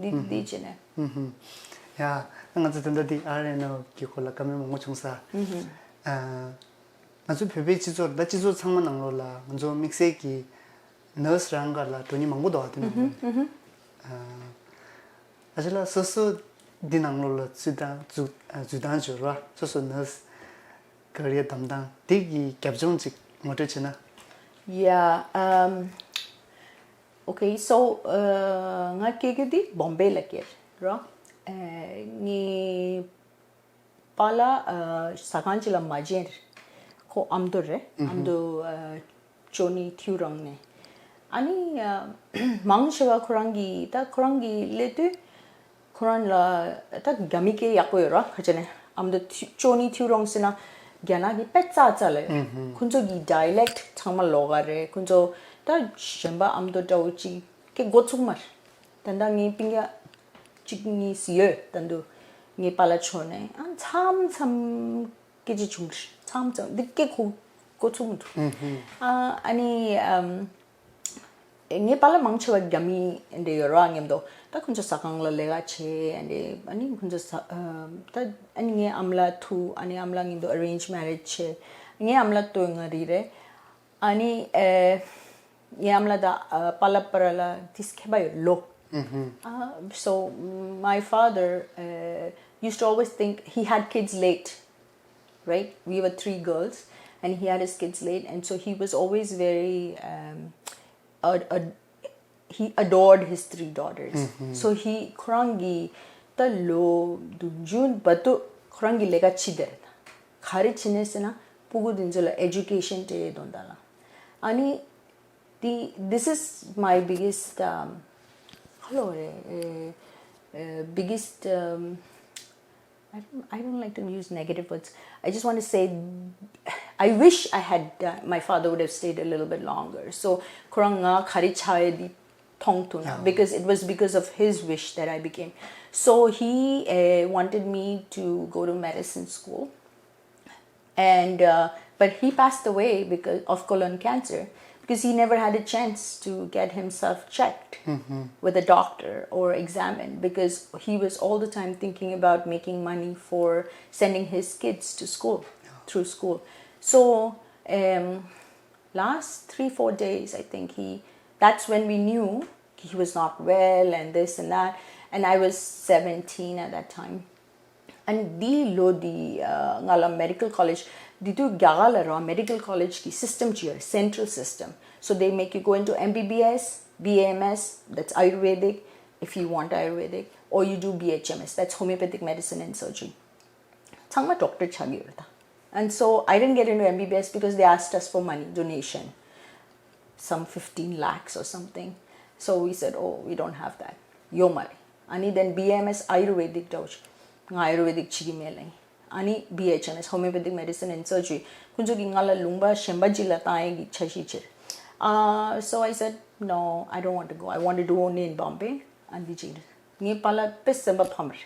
འདི་འདི་བྱས་ནས། ཧུམ་ཧུམ། ཡ། ང་ཚོ་ད་ལྟ་འདི་ཨ་རེ་ནོ་གི་སྐོར་ལ་བཀའ་མོལ་མང་པོ་བྱུང་ས། ཧུམ་ཧུམ། ཨ། ང་ཚོ་བོད་པའི་སྤྱི་ཚོགས་ད་སྤྱི་ཚོགས་ཚང་མ་ནང་ལོགས་ལ་ང་ཚོ་དམིགས་བསལ་གྱི་nurse རང་ག་ལ་འགྲོ་མཁན་མང་པོ་འདུག་བ། དེ་ནང་ལོགས་ནས། ཨ། ཨ་ཅག་ལགས་སོ་སོ་འདི་ནང་ལོགས་ལ་འཛུལ་སྟངས་འཛུལ་འཛུལ་སྟངས་བྱོས་ར། སོ་སོ་nurse career བདམས་སྟངས་དེ་གི་རྒྱབ་ལྗོངས་ཅིག་ངོ་སྤྲོད་བྱས་ན། Yeah, um, okay, so, uh, ང་སྐྱེས་རྒྱུ་དེ་བོམ་བེ་ལ་སྐྱེས་ར། ཨ་ངའི་པཱ་ལགས་ཨ་ཟ་ཁང་ཅིག་ལ་མ་བྱན་རེད། ཁོ་ཨ་མདོ་རེད། ཨ་མདོ་ཨ་ཅོ་ནི་ཐིའུ་རོང་ནས། ཨ་ནི་ཨ་མང་ཆེ་བ་ཁོ་རང་གི་ད་ཁོ་རང་གི་སླེབས་དུས་ཁོ་རང་ལ་ད་རྒྱ་མི་སྐད་ཡག་པོ་ཡོད་ར། ག་ཅི་ནས་ཨ་མདོ་ཐི་ཅོ་ནི་ཐིའུ་རོང་ཟེར་ན་རྒྱ་ནག་གི་དཔེ་ཙག་ཙག་ལ་ཡོད། ཁོ་ཚོ་གི་dialect ཚང་མ་ལོགས་ཀ་རེད། ཁོ་ཚོ་ད་གཞན་པ་ཨ་མདོ་འདྲ་བོ་ཅིག་སྐད་གོ་ཚུགས་མ་རེད། ད་ལྟ་ངའི་སྤུན་ཀྱག་གཅིག་གཉིས་ཡོད། ད་དུང་ངའི་པཱ་ལགས་ཕྱོགས་ནས་ཨ་མཚམས་མཚམས་སྐད་ཆ་བྱུང་རེད། མཚམས་མཚམས་འདི་སྐད་གོ་གོ་ཚུགས་མི་འདུག་ཨ་ཨ་ནི་ཨམ་ངའི་པཱ་ལགས་མང་ཆེ་བ་རྒྱ་མི་འདྲ་ཡོད་ར། མཉམ་དུ་ད་ཁོང་ཚོ་ཟ་ཁང་ལ་ལས་ཀ་བྱེད། ཨ་ནི་ཨ་ནི་ཁོང་ཚོ་ཟ་ཨམ་ད་ཨ་ནི་ངའི་ཨ་མ་ལགས་ཐུག་ཨ་ནི་ཨ་མ་ལགས་མཉམ་དུ་arrange marriage བྱེད། ངའི་ཨ་མ་ལགས་སྟོད་མངའ་རིས་རེད། ཨ་ནི་ཨེ་ངའི་ཨ་མ་ལགས་ད་ཨ་པཱ་ལགས་པཱ་ལགས་ལ་ཏིས་ཁྱད་པར་ཡོད་ལོ། Uh, so my father uh, used to always think he had kids late, right? We were three girls, and he had his kids late, and so he was always very um, a, a, he adored his three daughters. So he ཁོ་རང་གི་ད་ལོ་བདུན་ཅུ་བར་དུ་ཁོ་རང་གི་ལས་ཀ་བྱེད་དེ་རེད། ག་རེ་བྱེད་ནས་ཟེར་ན་སྤུ་གུ་དེ་ཚོ་ལ་education སྤྲད་དོན་དག་ལ། ཨ་ནི་the this is my biggest um, hello uh, uh, biggest um, I don't, I don't like to use negative words. I just want to say, I wish I had, uh, my father would have stayed a little bit longer. So, ཁོ་རང་ང་ག་རེ་བྱ་ཡོད་དེ་མཐོང་ཐུབ་ན། Because it was because of his wish that I became. So, he uh, wanted me to go to medicine school. And uh, but he passed away because of colon cancer because he never had a chance to get himself checked with a doctor or examined because he was all the time thinking about making money for sending his kids to school through school. So um, last three four days, I think he that's when we knew he was not well and this and that, and I was seventeen at that time. And འདི་ལོ་འདི་ང་ལ་medical college འདི་དུས་རྒྱ་གར་ལ་ར་medical college གི་system ཅིག་ཡོད། Central system. So they make you go into M B B S, B A M S, that's Ayurvedic, if you want Ayurvedic, or you do B H M S, that's homeopathic medicine and surgery. ཚང་མ་doctor ཆགས་ཀྱི་ཡོད་རེད་ད། And so I didn't get into M B B S because they asked us for money, donation. Some fifteen lakhs or something. So we said, oh, we don't have that. ཡོད་མ་རེད། ཨ་ནི་then B M S Ayurvedic འདྲ་བོ་ཞིག་ང་Ayurvedic བྱེད་ཀྱི་མེད་ལབ། ཨ་ནི་B H M S, homeopathic medicine and surgery ཁོང་ཚོ་གིས་ང་ལ་ལུང་པ་གཞན་པ་ཅིག་ལ་བཏང་ཡས་ཀྱི་འཆར་གཞི་བྱས། Uh, so I said, no, I don't want to go. I want to do only in Bombay. ཨ་འདི་ཅིག་རེད། ངའི་པཱ་ལགས་དཔེ་སེམས་པ་ཕམ་རེད།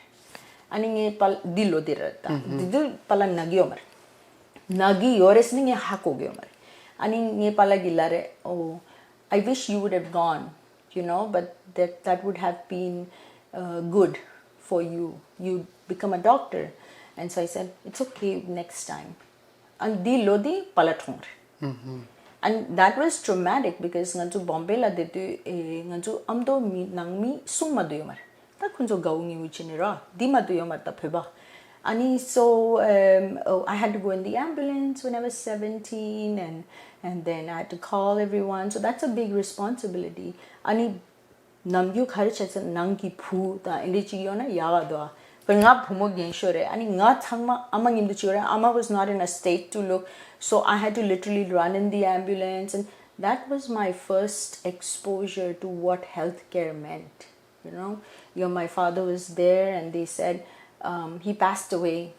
ཨ་ནི་ངའི་པཱ་ལགས་འདི་ལོ་འདི་རེད་ད། འདི་དུས་པཱ་ལགས་ན་གི་ཡོད་མ་རེད། ན་གི་ཡོད་རེད་ཟེར་ནས་ངས་ཧ་གོ་གི་ཡོད་མ་རེད། ཨ་ནི་ངའི་པཱ་ལགས་ཀྱིས་ལབ་རེད། Oh, I wish you would have gone, you know, but that, that would have been uh, good for you. You become a doctor. And so I said, it's okay, next time. And འདི་ལོ་འདི་པཱ་ལགས་གྲོངས་རེད། And that was traumatic because ང་ཚོ་བོམ་བེ་ལ་བསྡད་དུས་ཨེ་ང་ཚོ་ཨ་མདོ་མི་ནང་མི་གསུམ་མ་གཏོགས་ཡོད་མ་རེད། ད་ཁོ་ཚོ་དགའ་བོ་ངལ་བོ་བྱས་ནས་ར་འདི་མ་གཏོགས་ཡོད་མ་རེད། ད་བོད་པ། ཨ་ནི་so um, oh, I had to go in the ambulance when I was seventeen, and and then I had to call everyone, so that's a big responsibility. ཨ་ནི་ནམ་རྒྱུན་ག་རེ་བྱས་ཚེ་ནང་གི་བུ་དང་ཨེ་འདྲ་ཅིག་ཡོད་ན་ཡག་ག་འདུག་ཨ། But ང་བུ་མོ་རྒན་ཤོས་རེད། ཨ་ནི་ང་ཚང་མ་ཨ་མ་མཉམ་དུ་བྱེད་རེད། ཨ་མ་was not in a state to look, so I had to literally run in the ambulance, and that was my first exposure to what healthcare meant. You know, you know, my father was there, and they said um, he passed away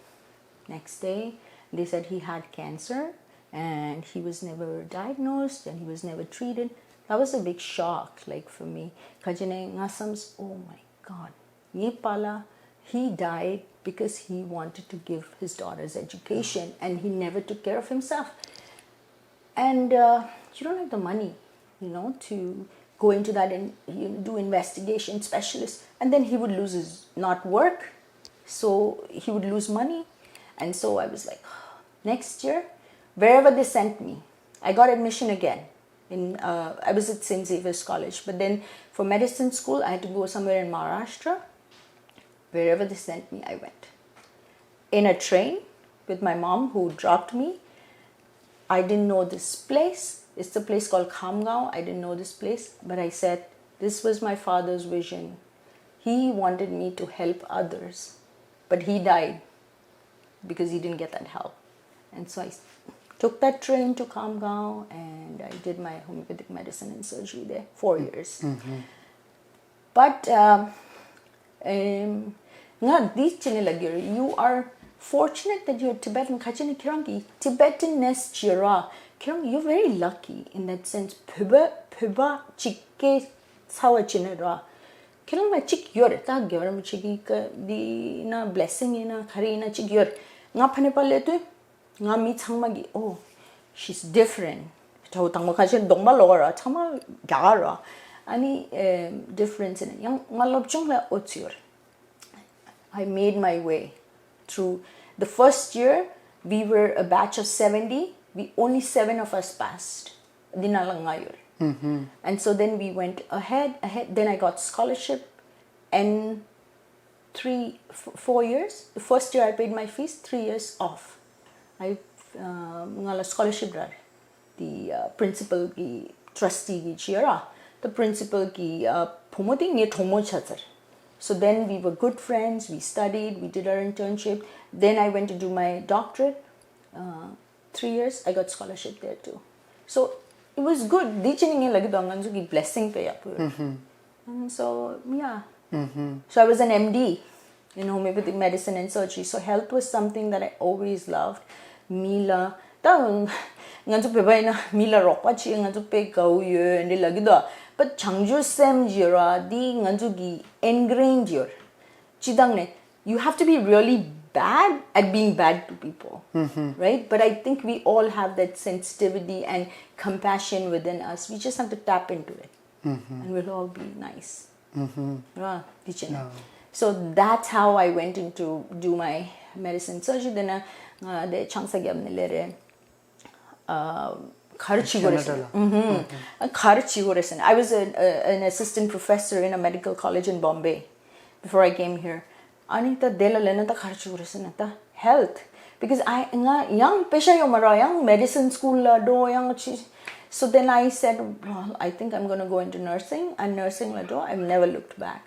next day. They said he had cancer, and he was never diagnosed, and he was never treated. That was a big shock, like, for me. Ka jene nga sams, oh my God. Ngi pala, he died because he wanted to give his daughters education, and he never took care of himself. And uh, you don't have the money, you know, to go into that and, you know, do investigation specialist. And then he would lose his, not work, so he would lose money. And so I was like, next year, wherever they sent me, I got admission again. In uh, I was at St Xavier's College, but then for medicine school I had to go somewhere in Maharashtra. Wherever they sent me, I went. In a train with my mom who dropped me. I didn't know this place. It's a place called Khamgaon. I didn't know this place, but I said, this was my father's vision. He wanted me to help others, but he died because he didn't get that help. And so I took that train to Khamgaon, and I did my homeopathic medicine and surgery there four years. But um, um, ང་འདི་བྱས་ནས་ལབ་ཀྱི་ཡོད། You are fortunate that you're Tibetan. ག་ཅི་ནས་ཁྱེད་རང་གི་Tibetanness བྱེད་ར། ཁྱེད་རང་you're very lucky in that sense. བོད་པ་བོད་པ་གཅིག་སྐད་ཚ་བ་བྱས་ནས་ར། ཁྱེད་རང་ལ་གཅིག་ཡོད་རེད། ད་རྒྱལ་བ་རིན་པོ་ཆེ་གི་བཀའ་འདི་ན་blessing ཡིན་ན་ག་རེ་ཡིན་ན་གཅིག་ཡོད་རེད། ང་ཕ་ནས་པ་སླེབས་དུས། ང་མི་ཚང་མ་གི oh, she's different. དྲ་བོ་དང་པོ་ཁ་ཤས་གདོང་པ་ལོག་ར་ཚང་མ་རྒྱ་གར་ར། ཨ་ནི་difference ནི་ཡང་ང་སློབ་སྦྱོང་ལ་ཨོ་ཙི་ཡོད། I made my way through. The first year, we were a batch of seventy. We only seven of us passed. འདི་ནང་ལ་ང་ཡོད། And so then we went ahead, ahead. Then I got scholarship, and three, f- four years. The first year I paid my fees, three years off. I uh, ང་ལ་scholarship རག་རེད། The uh, principal གི་trustee གི་བྱས་ར། The principal གི uh, བུ་མོ་དེ་ངའི་གྲོགས་མོ་ཆགས་ཚར། So then we were good friends, we studied, we did our internship. Then I went to do my doctorate. Uh, three years, I got scholarship there too. So it was good. འདི་ཅི་ནི་ངས་ལབ་ཀྱི་འདུག་ང་ཚོ་གི་blessing དཔེ་ཡག་པོ་ཡོད། And so, yeah. So I was an M D in homeopathic medicine and surgery. So health was something that I always loved. མི་ལ་ད་ང་ཚོ་བོད་པ་ཡིན་ན་མི་ལ་རོགས་པ་བྱེད་ང་ཚོ་དཔེ་དགའ་བོ་ཡོད་འདི་ལབ་ཀྱི་འདུག But བྱང་ཆུབ་སེམས་ཀྱི་ར་འདི་ང་ཚོ་གི་ingrained ཡོད། སྤྱི་བཏང་ནས you have to be really bad at being bad to people, right? But I think we all have that sensitivity and compassion within us. We just have to tap into it, and we'll all be nice. ར། དེ་བྱས་ནས། So that's how I went into do my medicine surgery. དེ་ནས་ང་དེ་ཆང་ས་བརྒྱབ་ནས་ལས་རེད། ག་རེ་བྱེད་དགོས་རེད་ཟེར་ན། ག་རེ་བྱེད་དགོས་རེད་ཟེར་ན། I was a, a, an assistant professor in a medical college in Bombay before I came here. ཨ་ནི་ད་དེ་ལ་ལས་ན་ད་ག་རེ་བྱེད་དགོས་རེད་ཟེར་ན་ད་health, because I ང་ཡང་དཔེ་ཆ་ཡོད་མ་རེད། ཡང་medicine school ལ་འགྲོ་ཡང་ཅི། So then I said, well, I think I'm gonna go into nursing, and nursing ལ་འགྲོ། I've never looked back.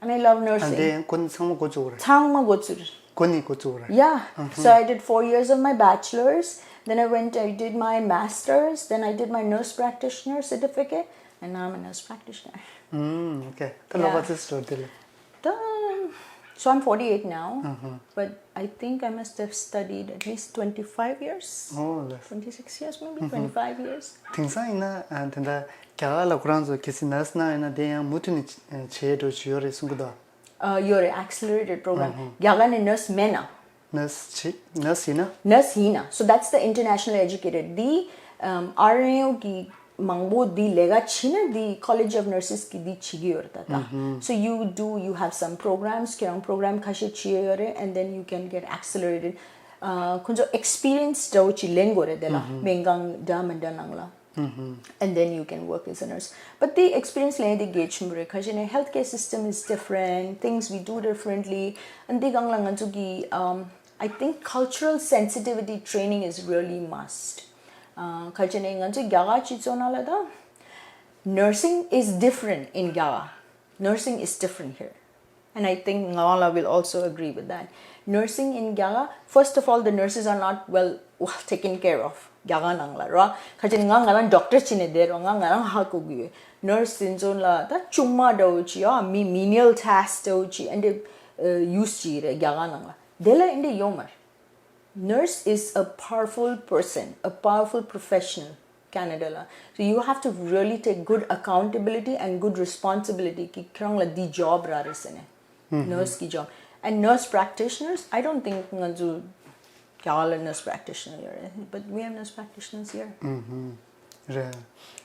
And I love nursing. དེ་ཁོ་ཚང་མ་འགོ་བཙུགས་རེད། ཚང་མ་འགོ་བཙུགས་རེད། ཁོ་ནས་འགོ་བཙུགས་རེད། Yeah. So I did four years of my bachelor's. Then I went, I did my master's. Then I did my nurse practitioner certificate. And now I'm a nurse practitioner. Okay. ད་ལོ་ག་ཚོད་སོང་དེ་ལ། ད- So I'm forty-eight now. But I think I must have studied at least twenty-five years. Oh, that's- twenty-six years, maybe twenty-five years. དེང་སང་ཡིན་ན་དེ་འདྲ་རྒྱ་གར་ལ་ཁོ་རང་ཚོ་གལ་སྲིད་nurse གནང་ཡོད་ན་དེ་ཡང་མུ་མཐུད་ནས་བྱེད་འགྲོ་བཞིན་ཡོད་རེད་གསུང་གི་འདུག་ཨ། ཡོད་རེད། Accelerated program. རྒྱ་གར་ནས་nurse མེད་ན། Nurse བྱེད- nurse ཡིན་ན། Nurse ཡིན་ན། So that's the international educated. འདི་ཨམ་R N U གི་མང་པོ་འདི་ལས་ཀ་བྱེད་ན་འདི་College of Nurses གི་འདི་བྱེད་ཀྱི་ཡོད་རེད་ད་ལྟ། So you do, you have some programs. ཁྱེད་རང་program ཁ་ཤས་བྱེད་ཡོད་རེད། And then you can get accelerated. ཨ། ཁོ་ཚོ་experience འདྲ་བོ་ཅིག་ལེན་དགོས་རེད་དེ་ལ། སྨན་ཁང་འདྲ་མི་འདྲ་ནང་ལ། and then you can work as a nurse. But the experience ལ་དེ་གལ་ཆེན་པོ་རེད། ཁ་ཤས་ནས་healthcare system is different, things we do differently, and དེ་སྒང་ལ་ང་ཚོ་གི um, I think cultural sensitivity training is really must. ཁ་ཤས་ནས་ང་ཚོ་རྒྱ་གར་སྤྱི་ཚོགས་ནང་ལ་ད nursing is different in རྒྱ་གར. Nursing is different here. And I think Ngawala will also agree with that. Nursing in རྒྱ་གར, first of all, the nurses are not well, well taken care of རྒྱ་གར་ནང་ལ་ར། ཁ་ཅིག་ང་ང་རང་doctor བྱས་ནས་བསྡད་རོགས། ང་ང་རང་ཧ་གོ་གི་ཡོད། Nurse དེ་ཚོ་ལ་ད་ཆུང་མ་འདྲ་བོ་ཅིག་ཡ་མི་menial task འདྲ་བོ་ཅིག་ཨེ་འདྲ་use བྱས་རེད་རྒྱ་གར་ནང་ལ། དེ་ལ་ཨེ་འདྲ་ཡོད་མ་རེད། Nurse is a powerful person, a powerful professional, Canada ལ། So you have to really take good accountability and good responsibility གི་ཁྱེད་རང་ལ་འདི་job ར་རེད་ཟེར་ནས། Nurse གི་job. And nurse practitioners, I don't think ང་ཚོ་རྒྱ་གར་ལ་nurse practitioner ཡོད་རེད། But we have nurse practitioners here. རེད།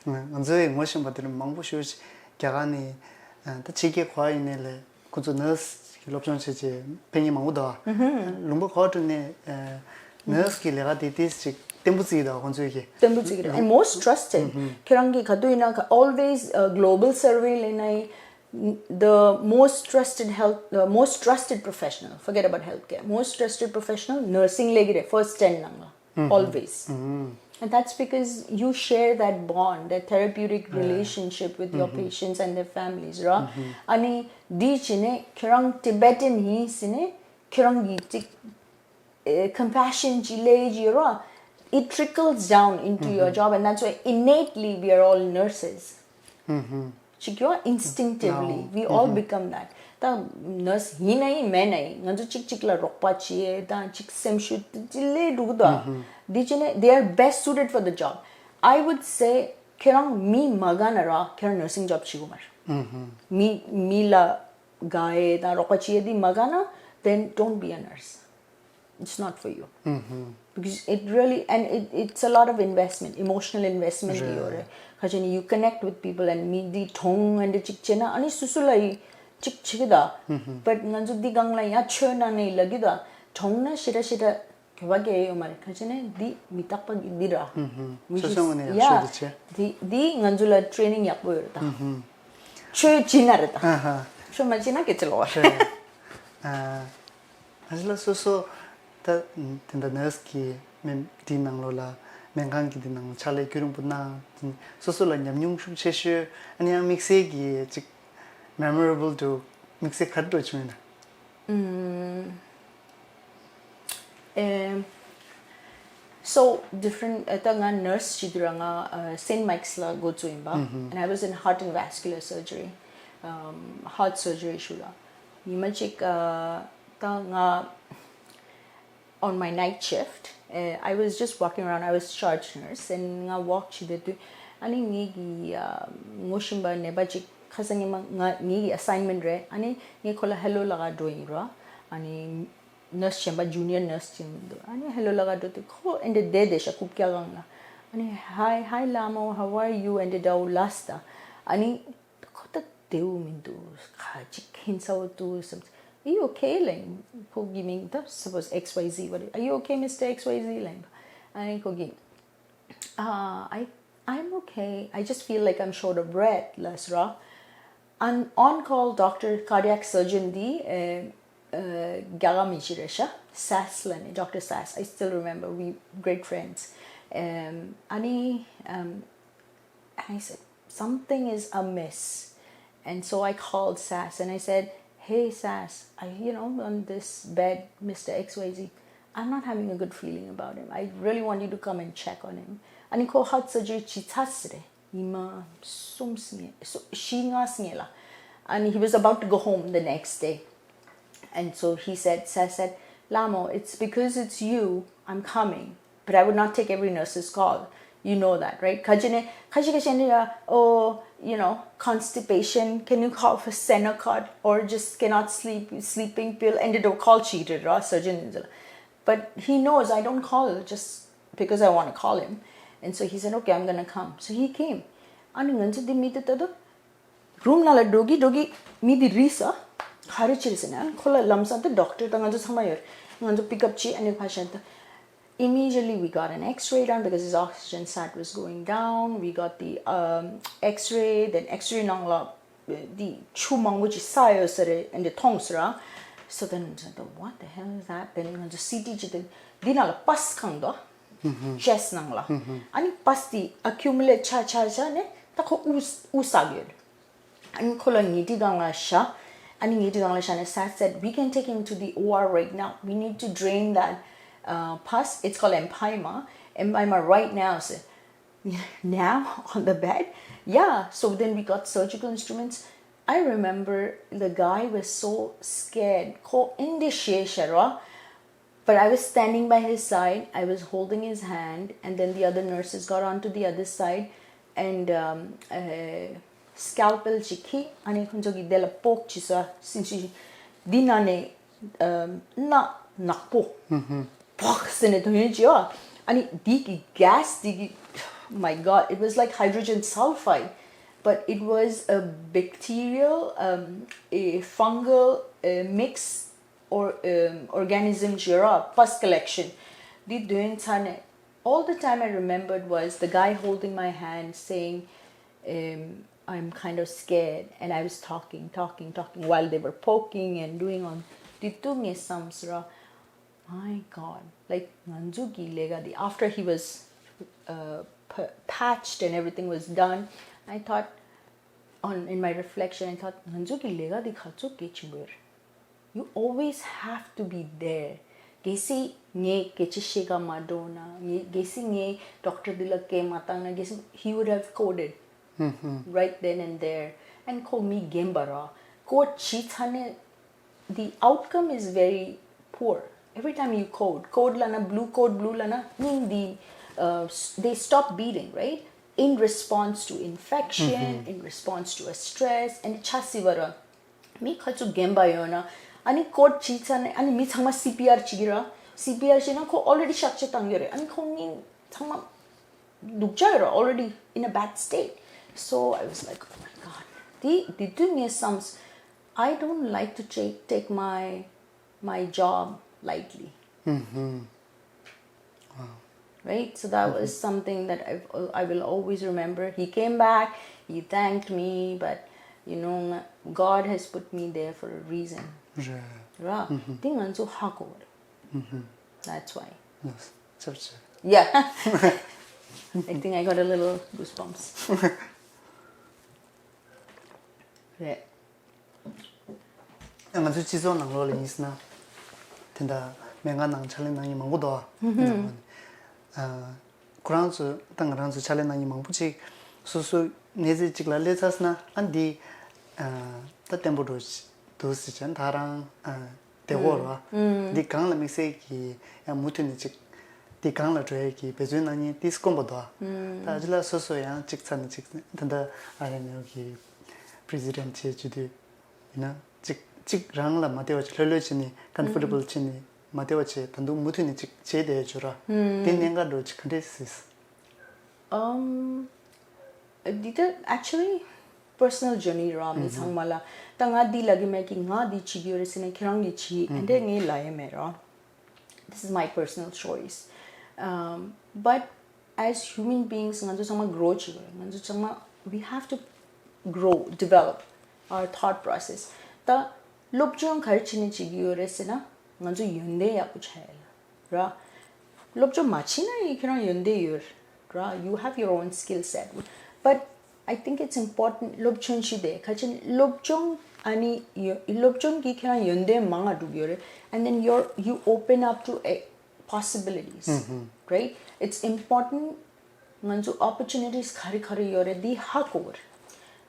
ང་ང་ཚོའི་ངོ་ཤེས་པ་དེ་འདྲ་མང་པོ་ཞེ་པོ་ཅིག་རྒྱ་གར་ནས་ཨ་ད་ཕྱི་རྒྱལ་ག་པར་ཡིན་ནའི་ལས་ཁོ་ཚོ་nurse གི་སློབ་སྦྱོང་བྱེད་ཀྱི་ཕེབས་མཁན་མང་པོ་འདུག་ལུང་པ་ག་པར་ནས་ཨ་nurse གི་ལས་ཀ་དེ་ཏོག་ཙམ་ཅིག་བརྟན་པོ་བརྩིས་འདུག་ཁོ་ཚོས་ཀྱི། བརྟན་པོ་བརྩིས་ཀྱི་རེད། And most trusted. ཁྱེད་རང་གིས་ག་དུས་ཡིན་ན་always a global survey ལས་ནའི the most trusted health, the most trusted professional, forget about healthcare, most trusted professional nursing ལབ་ཀྱི་རེད། First ten ནང་ལ། Always. And that's because you share that bond, that therapeutic relationship with your patients and their families ར། ཨ་ནི་འདི་བྱས་ནས་ཁྱེད་རང་Tibetan ཡིན་ཟེར་ནས་ཁྱེད་རང་གི་ཅིག་ཨེ་compassion ཅིག་སླེབས་ཀྱི་ར། It trickles down into your job, and that's why innately we are all nurses. ཅིག་ཡོད། Instinctively we all become that. ད་nurse ཡིན་ནའི་མེད་ནའི་ང་ཚོ་གཅིག་གཅིག་ལ་རོགས་པ་བྱེད་དང་གཅིག་སེམས་ཤུགས་དེ་ལས་འགྲོ་གི་འདུག་འདི་བྱས་ནས་they are best suited for the job. I would say ཁྱེད་རང་མི་མ་དགའ་ན་ར་ཁྱེད་རང་nursing job བྱེད་དགོས་མ་རེད། མི་མི་ལ་དགའ་ཡས་དང་རོགས་པ་བྱེད་ཡས་དེ་མ་དགའ་ན་then don't be a nurse. It's not for you. Because it really, and it, it's a lot of investment, emotional investment རེད། ཡོད་རེད། ཁ་ཅིག་ནི་you connect with people and མི་འདི་གྲོངས་ཨ་འདྲ་ཅིག་བྱས་ན་ཨ་ནི་སོ་སོ་ལ་ཡི་ཅིག་བྱེད་ཀྱི་ད། But ང་ཚོ་འདི་སྒང་ལ་ཡང་ཆོས་ནང་ནས་ལབ་ཀྱི་ད། གྲོངས་ན་ཞེ་དྲག་ཞེ་དྲག་གོ་བ་སྐྱེ་ཡོད་མ་རེད། ཁ་ཅིག་ནི་འདི་མི་རྟག་པ་གི་འདི་ར། Which is, སོ་སོའི་ངོས་ནས་ཡག་ཤོས་དེ་བྱས། འདི་འདི་ང་ཚོ་ལ་training ཡག་པོ་ཡོད་རེད་ད། ཆོས་བྱེད་ན་རེད་ད། ཆོས་མ་བྱེད་ན་སྐད་ཆ་ལོག་པ་རེད། ཨ་ཅེ་ལགས་སོ་སོ་ད་དེ་འདྲ་nurse གི་སྨན་འདི་ནང་ལོགས་ལ་སྨན་ཁང་གི་འདི་ནང་ལ་ཕྱག་ལས་རྒྱུན་རིང་པོ་གནང་། སོ་སོ་ལ་ཉམས་མྱོང་ཤུགས་ཆེ་ཤོས་ཨ་ནི་ཡང་དམིགས་བསལ་གྱི་ཅིག་memorable དུ་དམིགས་བསལ་ག་རེ་འདྲ་བྱུང་ཡོད་ན། ཨེམ། So different. ཨ་ད་ང་nurse བྱེད་དུས་ར་ང་ཨ་Saint Mike's ལ་འགོ་བཙུགས་ཡིན་པ། And I was in heart and vascular surgery. Um, heart surgery ཞུ་ལ། ཉི་མ་གཅིག་ཨ་ད་ང་on my night shift, uh, I was just walking around. I was charge nurse and ང་walk བྱེད་དུས་ཨ་ནི་ངེད་ཀྱི་ཨ་ངོ་ཤེས་པ་ནད་པ་གཅིག་ཁ་སང་ཉི་མ་ང་ངེད་ཀྱི་assignment རེད། ཨ་ནི་ངས་ཁོ་ལ་hello ལབ་ག་འགྲོ་ཡིན་ར། ཨ་ནི་nurse གཞན་པ་junior nurse ཅིག་མི་འདུག་ཨ་ནི་hello ལབ་ག་འགྲོ་དུས་ཁོ་ཨེ་འདྲ་བསྡད་བསྡད་ཤག་རྐུབ་བཀྱག་སྒང་ལ། ཨ་ནི་hi hi ལ་མོ, how are you? ཨེ་འདྲ་འདྲ་བོ་ལབ་སྟེ། ཨ་ནི་ཁོ་ད་བདེ་པོ་མི་འདུག་ག་ཅིག་ཧིང་ཚ་པོ་འདུག་བསམ། Are you okay? ལབ་ཡིན། ཁོ་གི་མིང་ད་suppose X Y Z བ་རེད། Are you okay, Mister X Y Z? ལབ་ཡིན། ཨ་ནི་ཁོ་གིས Uh, I, I'm okay. I just feel like I'm short of breath, ལབ་སོང་ར། An on-call doctor, cardiac surgeon འདི་ཨ་ཨ་རྒྱ་གར་མི་ཞིག་རེད་ཤག Sass ལབ་ནས། Doctor Sass. I still remember. We great friends. Um, ཨ་ནི་um, and I said, something is amiss. And so I called Sass and I said, hey, Sass, I, you know, on this bed, Mister X Y Z, I'm not having a good feeling about him. I really want you to come and check on him. ཨ་ནི་ཁོ་heart surgery བྱས་ཚར་ཟེར་རེད། ཉི་མ་གསུམ་སྔོན་སུ་བཞི་ལྔ་སྔོན་ལ། ཨ་ནི་he was about to go home the next day. And so he said, Sass said, Lamo, it's because it's you I'm coming. But I would not take every nurse's call. You know that, right? ཁ་ཅིག་ནས་ཁ་ཤས་ཁ་ཤས་ནས་ཡ། Oh, you know, constipation. Can you call for Senokot? Or just cannot sleep, sleeping pill. And they don't call བྱེད་ཀྱི་རེད་ར་surgeon ཚོ་ལ། But he knows I don't call just because I want to call him. And so he said, okay, I'm gonna come. So he came. ཨ་ནི་ང་ཚོ་འདི་མི་དེ་ལྟ་དུས་རུམ་ནང་ལ་འགྲོ་གི་འགྲོ་གི་མི་དེ་རིལ་སོང་། ག་རེ་བྱས་ཟེར་ན་ཁོ་ལ་ལམ་སང་དེ་doctor དང་ང་ཚོ་ཚང་མ་ཡོད་རེད། ང་ཚོ་pick up བྱས་ཨ་ནི་ཕར་བཞག་དུས། Immediately we got an X-ray done because his oxygen sat was going down. We got the um, X-ray, then X-ray ནང་ལ་འདི་ཆུ་མང་པོ་ཅིག་ས་ཡོད་ས་རེད། འདི་མཐོང་ས་ར། So then I said, "What the hell is that?" Then ང་ཚོ་སི་ཊི་ཅིག་དེ་འདི་ནང་ལ་པས་གང་འདུག chest ནང་ལ། ཨ་ནི་པས་དེ་accumulate ཆ་ཆ་ཆ་ནས་ད་ཁོ་དབུགས་དབུགས་ཟ་གི་ཡོད། ཨ་ནི་ཁོ་ལ་ཉལ་ཁྲི་སྒང་ལ་བཞག་ཨ་ནི་ཉལ་ཁྲི་སྒང་ལ་བཞག་ནས། Sat said, "We can take him to the O R right now. We need to drain that uh, pus. It's called empyema. Empyema right now." So, now on the bed? Yeah. So then we got surgical instruments. I remember the guy was so scared. ཁོ་ཨིན་དེ་ཤེས་ཤར་བ། But I was standing by his side, I was holding his hand, and then the other nurses got onto the other side and um, uh, scalpel ཅིག་ཁྱེར། ཨ་ནི་ཁོང་ཚོ་གིས་དེ་ལ་ཕོག་ཅིག་ས་སིན་སི་འདི་ནང་ནས་um, སྣ་ནག་པོ་ཕོག་ཟེར་ནས་འདོན་ཡོད་ཅིག་ཡོད། ཨ་ནི་འདི་གི་gas འདི་གི my god, it was like hydrogen sulfide, but it was a bacterial, um, a fungal uh, mix or um, organism ཅིག་ཡོད་ར། Pus collection འདི་འདོན་ཚར་ནས། All the time I remembered was the guy holding my hand saying, um, "I'm kind of scared," and I was talking, talking, talking while they were poking and doing on. འདི་དུས་ངས་བསམ་སོང་ར། My god, like ང་ཚོ་གི་ལས་ཀ་འདི། After he was uh, p- patched and everything was done, I thought, on in my reflection, I thought, ང་ཚོ་གི་ལས་ཀ་འདི་ག་ཚོད་གལ་ཆེན་པོ་རེད། You always have to be there. གལ་སྲིད་ངས་སྐད་ཆ་བཤད་ག་མ་འགྲོ་ན། ངས་གལ་སྲིད་ངས་ཌོག་ཊར་འདི་ལ་སྐད་མ་བཏང་ན། གལ་སྲིད་he would have coded right then and there. And ཁོ་མི་རྒན་པ་ར། ཀོཌ་བྱས་ཚར་ནས། The outcome is very poor. Every time you code, code ལབ་ན་blue, code blue ལབ་ན་སྙིང་འདི uh, they stop beating, right? In response to infection, in response to a stress, and ཆ་སི་བ་ར། མི་ཁ་ཚུགས་རྒན་པ་ཡོད་ན། ཨ་ནི་ཀོཌ་བྱས་ཚར་ནས་ཨ་ནི་མི་ཚང་མ་སི་པི་ཨར་བྱེད་ཀྱི་ར། སི་པི་ཨར་བྱས་ན་ཁོ་already གཤག་བཅོས་བཏང་གི་རེད། ཨ་ནི་ཁོ་གཉིས་ཚང་མ་སྡུག་ཅག་ཡོད་ར། Already in a bad state. So I was like, "Oh my god." འདི་འདི་དུས་ངས་བསམས། I don't like to take, take my my job lightly. Right? So that was something that I've, I will always remember. He came back, he thanked me, but you know, God has put me there for a reason. རེད། ར། འདི་ང་ཚོ་ཧ་གོ་བ་རེད། That's why. Yes. ཅབ་ཅབ། Yeah. I think I got a little goosebumps. རེད། ང་ཚོའི་སྤྱི་ཚོགས་ནང་ལོགས་ལ་ཡིན་ཟེར་ན། དེ་འདྲ་སྨན་ཁང་ནང་ཕྱག་ལས་གནང་མཁན་མང་པོ་འདུག་ཨ། ཨ། ཁོ་རང་ཚོ་ད་ང་རང་ཚོ་ཕྱག་ལས་གནང་མཁན་མང་པོ་ཅིག་སོ་སོའི་གནས་ཚད་ཅིག་ལ་སླེབས་ཚར་ཟེར་ན། ཨ། འདི་ཨ། ད་བརྟན་པོ་འགྲོ་འདུག་ཟེར་བྱས་ད་རང་ཨ། བདེ་བོ་ར། འདི་སྒང་ལ་དམིགས་བསལ་གྱི་ཡང་མུ་མཐུད་ནས་ཅིག་འདི་སྒང་ལ་འགྲོ་ཡས་ཀྱི་འབད་བརྩོན་གནང་མཁན་ཏིས་དཀོན་པོ་འདུག་ཨ། ད་ཨ་ཅི་ལ་སོ་སོ་ཡང་ཅིག་ཚར་ནས་ཅིག་ད་ལྟ་ཨ་རེ་ནེའུ་གི་president བྱས་བྱེད་དུས་ཡིན་ན། ཅིག་ཅིག་རང་ལ་མ་བདེ་བ་བྱས། ལྷོད་ལྷོད་བྱས་ནས་comfortable བྱས་ནས་མ་བདེ་བ་བྱས། ད་དུང་མུ་མཐུད་ནས་ཅིག་བྱས་བསྡད་ཡོད་ཅོག་ར། དེ་གནད་འགག་འགྲོ་ཅིག་ག་འདྲས་སྲིད། འདི་ད་actually personal journey ར། མི་ཚང་མ་ལ་ད་ང་འདི་ལབ་ཀྱི་མེད་ཀི། ང་འདི་བྱེད་ཀྱི་ཡོད་རེད་ཟེར་ནས་ཁྱེད་རང་གིས་བྱེད་ཨེ་འདྲས་ངས་ལབ་ཡས་མེད་ར། This is my personal choice. Um, but as human beings, ང་ཚོ་ཚང་མ་grow བྱེད་དགོས་རེད། ང་ཚོ་ཚང་མ། We have to grow, develop our thought process. ད་སློབ་སྦྱོང་ག་རེ་བྱས་ནས་བྱེད་ཀྱི་ཡོད་རེད་ཟེར་ན། ང་ཚོ་ཡོན་ཏན་ཡག་པོ་ཆགས་ཡ་ལ་ར། སློབ་སྦྱོང་མ་བྱས་ན་ཡང་ཁྱེད་རང་ཡོན་ཏན་ཡོད་ར། You have your own skill set. But I think it's important. སློབ་སྦྱོང་བྱས་ཏེ་ག་ཅི་སློབ་སྦྱོང་ཨ་ནི་ཡོ་སློབ་སྦྱོང་གིས་ཁྱེད་རང་ཡོན་ཏན་མང་ང་སྒྲུབ་ཡོད་རེད། And then you're, you open up to a possibilities, right? It's important. ང་ཚོ་opportunities ག་རེ་ག་རེ་ཡོད་རེད་འདི་ཧ་གོ་བ་རེད།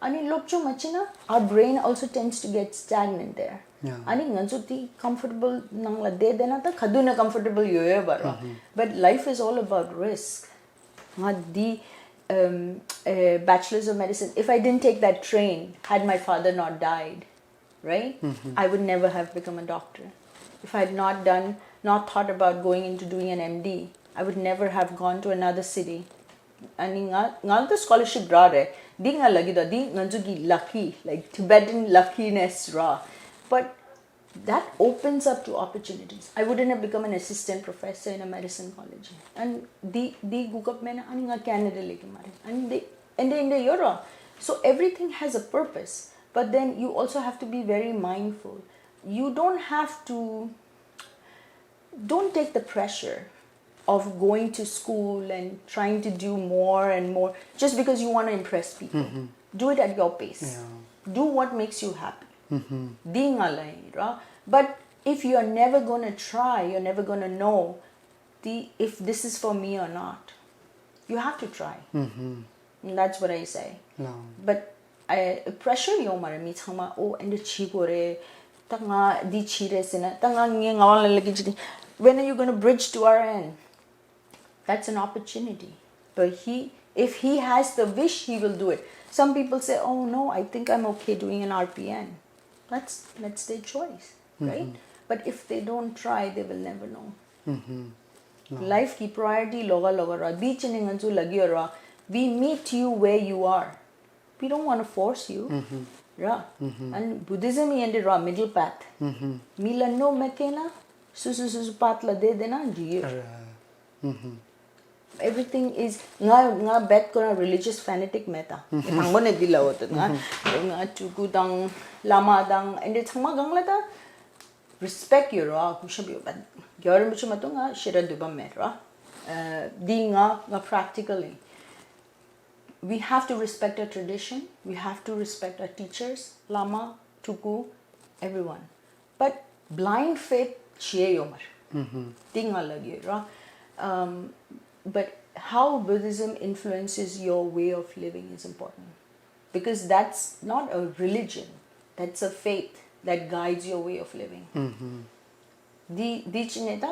ཨ་ནི་སློབ་སྦྱོང་མ་བྱས་ན། Our brain also tends to get stagnant there. Yeah. ཨ་ནི་ང་ཚོ་དེ་comfortable ནང་ལ་བསྡད་བསྡད་ན་ད་ག་དུས་ནས་comfortable ཡོད་ཡོད་པ་རེད། But life is all about risk. ང་འདི um, uh, Bachelor's of Medicine, if I didn't take that train, had my father not died, right? I would never have become a doctor. If I had not done, not thought about going into doing an M D, I would never have gone to another city. ཨ་ནི་ང་ང་ལ་ད་scholarship རག་རེད། འདི་ང་ལབ་ཀྱི་འདུག་འདི་ང་ཚོ་གི་lucky, like Tibetan luckiness ར། But That opens up to opportunities. I wouldn't have become an assistant professor in a medicine college. And འདི་འདི་གོ་སྐབས་མེད་ན་ཨ་ནི་ང་ཁེ་ན་ཌ་སླེབས་ཀྱི་མ་རེད། ཨ་ནི་འདི་འདི་འདི་ཡོད་རེད། So everything has a purpose, but then you also have to be very mindful. You don't have to, don't take the pressure of going to school and trying to do more and more just because you want to impress people. Do it at your pace. Do what makes you happy. འདི་ང་ལ་ཡིན་ར། But if you are never gonna try, you're never gonna know the if this is for me or not. You have to try. That's what I say. But I pressure ཡོང་མ་རེད། མི་ཚང་མ་ཨོ་འདི་འདྲ་བྱེད་དགོས་རེད། ད་ང་འདི་བྱེད་རེད་ཟེར་ན། ད་ང་ངའི་ངག་དབང་ལ་ལབ་ཀྱི་ཅི། When are you gonna bridge to our end? That's an opportunity. But he, if he has the wish, he will do it. Some people say, "Oh no, I think I'm okay doing an R P N." That's that's their choice, right? But if they don't try, they will never know. Life གི་priority ལོགས་ཀ་ལོགས་ཀ་ར། འདི་བྱས་ནས་ང་ཚོ་ལབ་ཀྱི་ཡོད་ར། We meet you where you are. We don't want to force you. ར། And Buddhism ཡིན་དེ་ར། Middle path. མི་ལ་གནོད་མེད་མཁན་ལ་སོ་སོ་སོ་སོ་path ལ་བསྡད་བསྡད་ན་འགྲིག་ཡོད། Everything is ང་ང་རྦད་ཁོ་རང་religious fanatic མེད་ད། དང་པོ་ནས་འདི་ལབ་འོ་ད། ང་ང་སྤྲུལ་སྐུ་དང་བླ་མ་དང་ཨེ་འདྲ་ཚང་མ་སྒང་ལ་ད་respect ཡོད་ར། གུས་ཞབས་ཡོད་པ། རྒྱལ་བ་རིན་པོ་ཆེ་མ་གཏོགས་ང་ཞེ་དྲག་འདོད་པ་མེད་ར། འདི་ང་ང་practical ཡིན། We have to respect our tradition. We have to respect our teachers, བླ་མ། སྤྲུལ་སྐུ། Everyone. But blind faith བྱེད་ཡོད་མ་རེད། དེ་ང་ལབ་ཡོད་ར། Um, but how Buddhism influences your way of living is important, because that's not a religion, that's a faith that guides your way of living. འདི་འདི་ཅི་ནས་ད་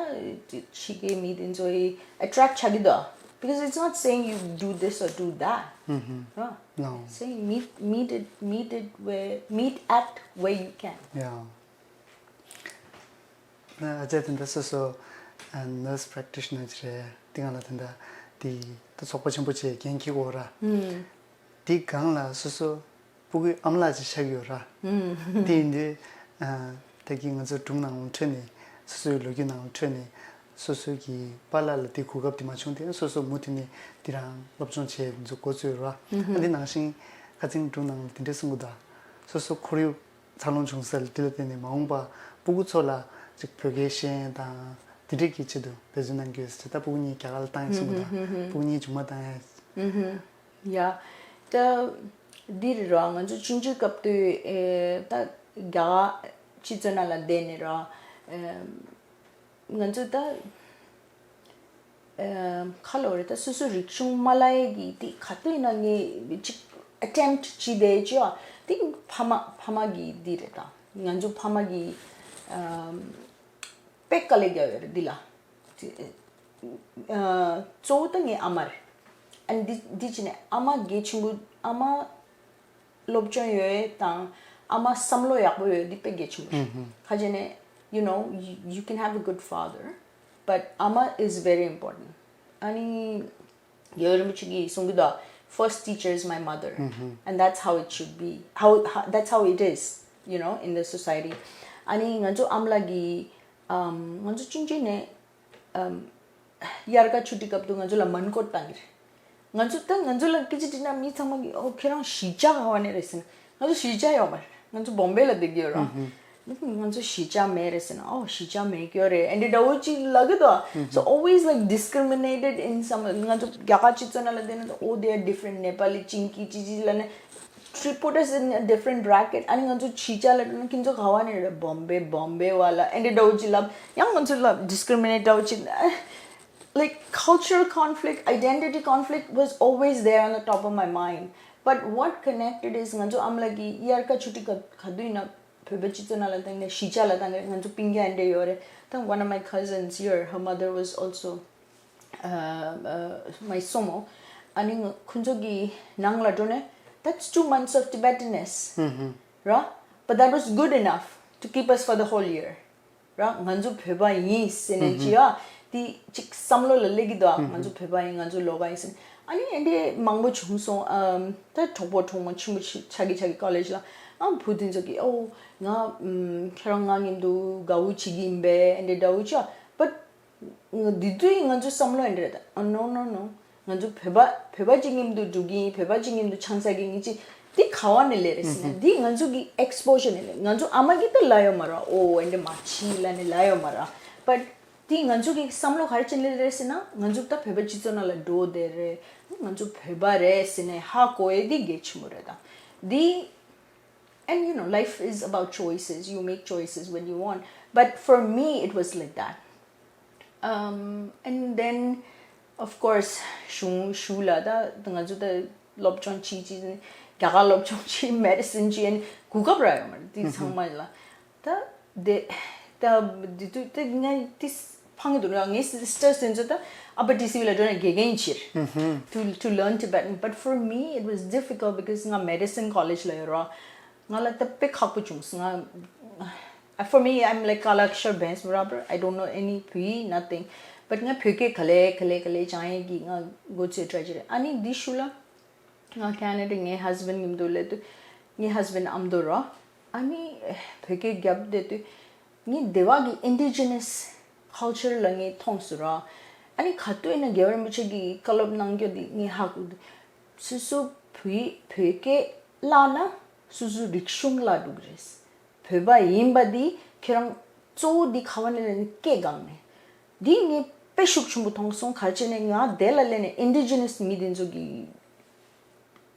ཕྱི་རྒྱལ་མི་དེ་ཚོ་ཡི་attract ཆགས་ཀྱི་འདུག Because it's not saying you do this or do that. ར། Saying meet meet it meet it where, meet at where you can. ཨ་ཅག་དེ་འདྲ་སོ་སོ་nurse practitioner ཅིག་རེད། དེ་སྒང་ལ་དེ་འདྲ་དེ་ད་ཚོགས་པ་ཆེན་པོ་ཅིག་འགན་འཁྱེར་དགོས་ར། དེ་སྒང་ལ་སོ་སོ་སྤུ་གུའི་ཨ་མ་ལགས་ཅིག་ཆགས་ཡོད་ར། དེ་ཡིན་དུས་ད་གིན་ང་ཚོ་སྒྲུང་ནང་ལ་འཕྲོས་ནས་སོ་སོའི་ལོ་རྒྱུས་ནང་ལ་འཕྲོས་ནས་སོ་སོའི་གི་པཱ་ལགས་ལ་དེ་གོ་སྐབས་དེ་མ་བྱུང་སྟེ། སོ་སོ་མུ་མཐུད་ནས་དེ་རང་སློབ་སྦྱོང་བྱས་འཛུགས་འགོ་བཙུགས་ཡོད་ར། ཨ་འདི་ནང་བཞིན་ཁ་སང་སྒྲུང་ནང་ལ་དེ་འདྲས་གསུང་གི་འདུག་སོ་སོ་ཁོར་ཡུག་འཚར་ལོངས་བྱུང་ས་ལ་དེ་ལ་བརྟེན་ནས་མ་འོངས་པ་སྤུ་གུ་ཚོ་ལ་ཅིག་བོད་སྐད་ཤེས་ཡོན་དང་དེ་འདྲས་ཀྱི་ཆེད་དུ་འབད་བརྩོན་གནང་གི་ཡོད་ཟེར། ད་སྤུ་གུ་གཉིས་རྒྱ་གར་ལ་བཏང་ཡོད་གསུང་གི་འདུག་སྤུ་གུ་གཉིས་མཇུག་མ་བཏང་ཡ། ཡ། ད་འདི་རེད་ར། ང་ཚོ་ཆུང་ཆུང་སྐབས་དུས་ཨེ་ད་རྒྱ་གར་སྤྱི་ཚོགས་ནང་ལ་བསྡད་ནས་ར། ཨེ་ང་ཚོ་ད་ཨེ་ཁ་ལོ་རེད། ད་སོ་སོ་རིག་གཞུང་མ་བསླབ་ཡས་ཀྱི་དེ་ག་དུས་ན་ངས་ཅིག་attempt བྱས་བསྡད་ཅི་ཡ། དེ་ཕ་མ་ཕ་མ་གི་འདི་རེད། ད་ང་ཚོ་ཕ་མ་གི་ཨེ་དཔེ་དཀའ་ལས་རྒྱག་ཡོད་རེད་འདི་ལ། གཙོ་བོ་ད་ངའི་ཨ་མ་རེད། ཨ་ནི་འདི་འདི་བྱས་ནས་ཨ་མ་གལ་ཆེན་པོ། ཨ་མ་སློབ་སྦྱོང་ཡོད་དང་ཨ་མ་བསམ་བློ་ཡག་པོ་ཡོད། འདི་དཔེ་གལ་ཆེན་པོ་རེད། ཁ་ཅིག་ནས་you know you, you can have a good father, but ཨ་མ is very important. ཨ་ནི་རྒྱལ་བ་རིན་པོ་ཆེ་གིས་གསུང་གི་འདུག First teacher is my mother, and that's how it should be. How, how that's how it is, you know, in the society. ཨ་ནི་ང་ཚོ་ཨ་མ་ལགས་ཀྱིས་ཨམ་ང་ཚོ་ཆུང་ཆུང་ནས་ཨམ་དབྱར་ཁ་ཆུ་ཊི་སྐབས་དུ་ང་ཚོ་ལ་མོན་གྷོ་བཏང་གི་རེད། ང་ཚོ་ད་ང་ཚོ་ལ་སྐད་ཆ་དྲིས་ན་མི་ཚང་མ་གིས་ཨོ་ཁྱེད་རང་གཞིས་ཆགས་ག་བ་ནས་རེད་ཟེར་ན། ང་ཚོ་གཞིས་ཆགས་ཡོད་མ་རེད། ང་ཚོ་བོམ་བེ་ལ་བསྡད་ཀྱི་ཡོད་ར། ང་ཚོ་གཞིས་ཆགས་མེད་རེད་ཟེར་ན། ཨོ་གཞིས་ཆགས་མེད་ཀྱི་ཡོད་རེད། ཨེ་འདྲ་འདྲ་བོ་ཅིག་ལབ་ཀྱི་འདུག So always like discriminated in some. ང་ཚོ་རྒྱ་གར་སྤྱི་ཚོགས་ནང་ལ་བསྡད་ན། Oh, they are different, Nepali, Chinky, ཅི་ཅི་ལབ་ནས། They put us in a different bracket. ཨ་ནི་ང་ཚོ་གཞིས་ཆགས་ལ་ཁྱེད་ཚོ་ག་བ་ནས་རེད། བོམ་བེ། བོམ་བེ་བ་ལ་ཨེ་འདྲ་འདྲ་བོ་ཅིག་ལབ། ཡང་ང་ཚོ་ལ་discriminate འདྲ་བོ་ཅིག Like cultural conflict, identity conflict was always there on the top of my mind. But what connected is ང་ཚོ་ཨ་མ་ལགས་ཀྱིས་དབྱར་ཁ་ཆུ་ཊི་ག་ག་དུས་ཡིན་ན་བོད་པའི་སྤྱི་ཚོགས་ནང་ལ་བཏང་ནས་གཞིས་ཆགས་ལ་བཏང་གི་རེད། ང་ཚོ་སྤུན་ཀྱག་འདྲ་ཡོད་རེད། ད་one of my cousins here, her mother was also uh, uh, my སྲུ་མོ། ཨ་ནི་ང་ཁོ་ཚོ་གི་ནང་ལ་འགྲོ་ནས། That's two months of Tibetanness, ར། But that was good enough to keep us for the whole year. ར། ང་ཚོ་བོད་པ་ཡིན་ཟེར་ནས་ཅི་ཡ། དེ་ཅིག་བསམ་བློ་ལ་སླེབས་ཀྱི་འདུག་ང་ཚོ་བོད་པ་ཡིན། ང་ཚོ་ལོ་ག་ཡིན་ཟེར་ནས། ཨ་ནི་ཨེ་འདྲས་མང་པོ་བྱུང་སོང་། ཨམ་ད་གྲོགས་པོ་གྲོགས་མོ་ཆེན་པོ་ཆགས་ཀྱི་ཆགས་ཀྱི་ཀོ་ལེཇ་ལ། ཨ་བུ་དེ་ཚོ་གིས་ཨོ་ང་ཨམ་ཁྱེད་རང་ང་མཉམ་དུ་དགའ་བོ་བྱེད་ཀྱི་ཡིན་པས་ཨེ་འདྲ་འདྲ་བོ་བྱ། But འདི་དུས་ང་ཚོའི་བསམ་བློ་ཨེ་འདྲ་རེད། ཨ་no no no. ང་ཚོ་བོད་པ་བོད་པ་གཅིག་མཉམ་དུ་འགྲོ་གི་ཡིན། བོད་པ་གཅིག་མཉམ་དུ་ཆང་ས་གི་ཡིན་ཅི། འདི་ག་བ་ནས་སླེབས་རེད་ཟེར་ན་འདི་ང་ཚོ་གི་exposure་ནས་སླེབས། ང་ཚོ་ཨ་མ་གིས་ད་ལབ་ཡོད་མ་རེད། ཨོ་ཨེ་འདྲ་མ་བྱེད་ལབ་ནས་ལབ་ཡོད་མ་རེད། But འདི་ང་ཚོ་གི་བསམ་བློ་ག་རེ་བྱས་ནས་སླེབས་རེད་ཟེར་ན་ང་ཚོ་ད་བོད་པ་སྤྱི་ཚོགས་ནང་ལ་འགྲོ་བསྡད་རེད། ང་ཚོ་བོད་པ་རེད་ཟེར་ནས་ཧ་གོ་ཡས་འདི་གལ་ཆེན་པོ་རེད། ད་འདི And you know, life is about choices. You make choices when you want. But for me, it was like that. Um, and then, of course, ཞུང་ཞུ་ལ་ད་ང་ཚོ་ད་སློབ་སྦྱོང་བྱེད་ཅི་རྒྱ་གར་སློབ་སྦྱོང་བྱེད་མེ་ཌི་སིན་བྱེད་གོ་སྐབས་རག་ཡོད་མ་རེད་དེ་ཚང་མ་ལ། ད་དེ་ད་དེ་དུས་དེ་ངས་དེ་ཕངས་འདུག་ར། ངའི་སི་སི་ཊར་དེ་ཚོ་ད་ཨ་པར་ཊི་སི་ཝི་ལ་འགྲོ་ནས་དགེ་རྒན་བྱེད་to to learn Tibetan. But for me, it was difficult because ང་མེ་ཌི་སིན་ཀོ་ལེཇ་ལ་ཡོད་ར། ང་ལ་ད་དཔེ་ཁག་པོ་བྱུང་སོང་། ང་for me, I'm like ཀ་ལ་ཨཀཤར་བན་སི་བར་བར། I don't know any བོད་ཡིག nothing. But ང་བོད་སྐད་ག་ལེ་ག་ལེ་ག་ལེ་སྦྱང་ཡས་ཀྱི་ང་འགོ་ཚུགས་ཊ་རའི་བྱས་རེད། ཨ་ནི་འདི་ཤུལ་ལ་ང་ཁེ་ན་ཌ་ངའི་ཧས་བྷེན་ཌི་མཉམ་དུ་སླེབས་དུས་ངའི་ཧས་བྷེན་ཌི་ཨ་མདོ་ར། ཨ་ནི་བོད་སྐད་རྒྱབ་བསྡད་དུས་ངའི་སྡེ་བ་གི་ཨིན་ཌི་ཇི་ནས་ཀལ་ཅར་ལ་ངས་མཐོང་སོང་ར། ཨ་ནི་ག་དུས་ཡིན་ན་རྒྱལ་བ་རིན་པོ་ཆེ་གིས་བཀའ་སློབ་གནང་རྒྱུ་དེ་ངས་ཧ་གོ་འདུག་སོ་སོ་བོད་བོད་སྐད་བརླག་ན་སོ་སོའི་རིག་གཞུང་བརླག་འགྲོ་གི་རེད། བོད་པ་ཡིན་པ་འདི་ཁྱེད་རང་གཙོ་བོ་འདི་ག་བ་ནས་ལེན་སྐད་སྒང་ནས། འདི་ངས་དཔེ་ཤུགས་ཆེན་པོ་མཐོང་སོང་། ག་རེ་བྱས་ནས་ང་དེ་ལ་སླེབས་ནས་ཨིན་ཌི་ཇི་ནས་མི་དེ་ཚོ་གི་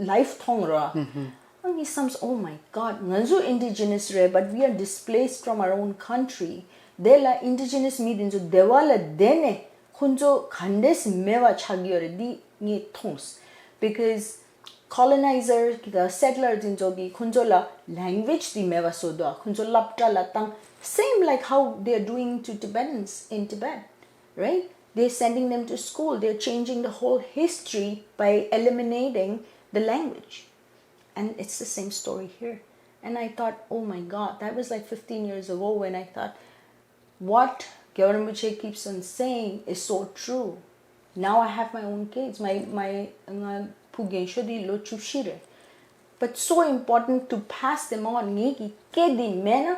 ལའིཕ་མཐོང་ར། ཨ་ངས་བསམ་སོང་Oh my God, ང་ཚོ་ཨིན་ཌི་ཇི་ནས་རེད། But we are displaced from our own country. དེ་ལ་ཨིན་ཌི་ཇི་ནས་མི་དེ་ཚོ་སྡེ་བ་ལ་བསྡད་ནས་ཁོ་ཚོ་ག་འདྲས་མེད་པ་ཆགས་ཀྱི་ཡོད་རེད་འདི་ངས་མཐོང་། Because ཀོ་ལོ་ནའི་ཛར་དང་སེ་ཊི་ལར་དེ་ཚོ་གིས་ཁོ་ཚོ་ལ་ལེང་གུ་ཨེཇ་དེ་མེད་པ་བཟོ་འདུག་ཁོ་ཚོ་སློབ་གྲྭ་ལ་བཏང་། Same like how they are doing to Tibetans in Tibet, right? They're sending them to school. They're changing the whole history by eliminating the language. And it's the same story here. And I thought, oh my God, that was like fifteen years ago when I thought, what Gyawarinpoche keeps on saying is so true. Now I have my own kids. My, my, ང་བུ་རྒན་ཤོས་དེ་ལོ་བཅུ་བཞི་རེད། But so important to pass them on. ངེད་ཀྱི་སྐད་འདི་མེད་ན་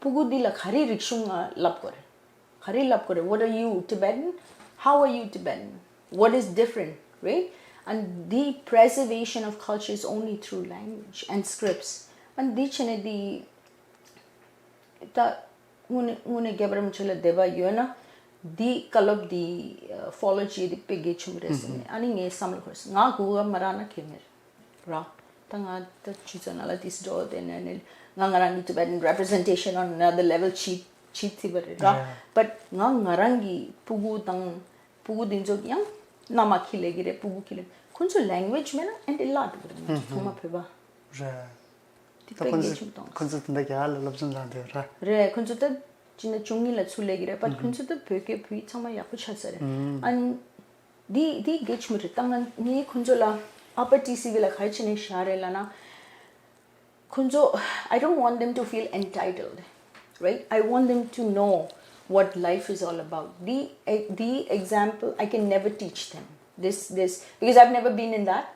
ཕྲུ་གུ་འདི་ལ་ག་རེ་རིག་གཞུང་ང་བསླབ་དགོས་རེད། ག་རེ་བསླབ་དགོས་རེད། What are you, Tibetan? How are you Tibetan? What is different, right? And the preservation of culture is only through language and scripts. And འདི་བྱས་ནས་འདི་ད་དངོས་གནས་དངོས་གནས་རྒྱལ་བ་རིན་པོ་ཆེ་ལ་དད་པ་ཡོད་ན་འདི་བཀའ་སློབ་འདི་ཕོ་ལོ་བྱེད་ཡས་འདི་དཔེ་གལ་ཆེན་པོ་རེད་ཟེར་ནས་ཨ་ནི་ངའི་བསམ་བློ་འཁོར་སོང་། ང་གུ་ག་མ་རག་ན་ཁེ་མེད་ར། ད་ང་ད་སྤྱི་ཚོགས་ནང་ལ་དེ་འགྲོ་དེ་ནས་ནས་ང་ང་རང་གི་Tibetan representation on another level བྱེད་བྱེད་ཐུབ་པ་རེད་ར། But ང་ང་རང་གི་ཕྲུ་གུ་དང་ཕྲུ་གུ་འདི་ཚོ་ཡང་མནའ་མ་འཁྱེར་ལས་ཀྱི་རེད། ཕྲུ་གུ་འཁྱེར་ལས་ཁོ་ཚོ་ལེང་གུ་ཨེཇ་མེད་ན་ཨེ་འདྲ་བརླག་འགྲོ་གི་རེད། ང་ཚོ་ཚང་མ་བོད་པ། རེད། དེ་ད་དཔེ་ཁོ་གལ་ཚོ་ཆེན་པོ་མཐོང་། ཁོ་ཚོ་དེ་འདྲ་རྒྱ་གར་ལ་སློབ་སྦྱོང་སློབ་བསྡད་ཡོད་ར། རེད། ཁོ་ཚོ་ད་སྤྱི་ཟླ་བཅུ་གཉིས་ལ་ཚུར་སླེབས་ཀྱི་རེད། But ཁོ་ཚོ་ད་བོད་སྐད་བོད་ཡིག་ཚང་མ་ཡག་པོ་ཆགས་ཚར་རེད། ཨན་འདི་འདི་གལ་ཆེན་པོ་རེད། ད་ང་ངས་ཁོ་ཚོ་ལ་ཨ་པ་ཊི་སི་ཝི་ལ་ག་རེ་བྱས་ནས་བཞག་རེད་ལབ་ན། ཁོ་ཚོ I don't want them to feel entitled, right? I want them to know what life is all about. འདི་འདི་example I can never teach them. This this because I've never been in that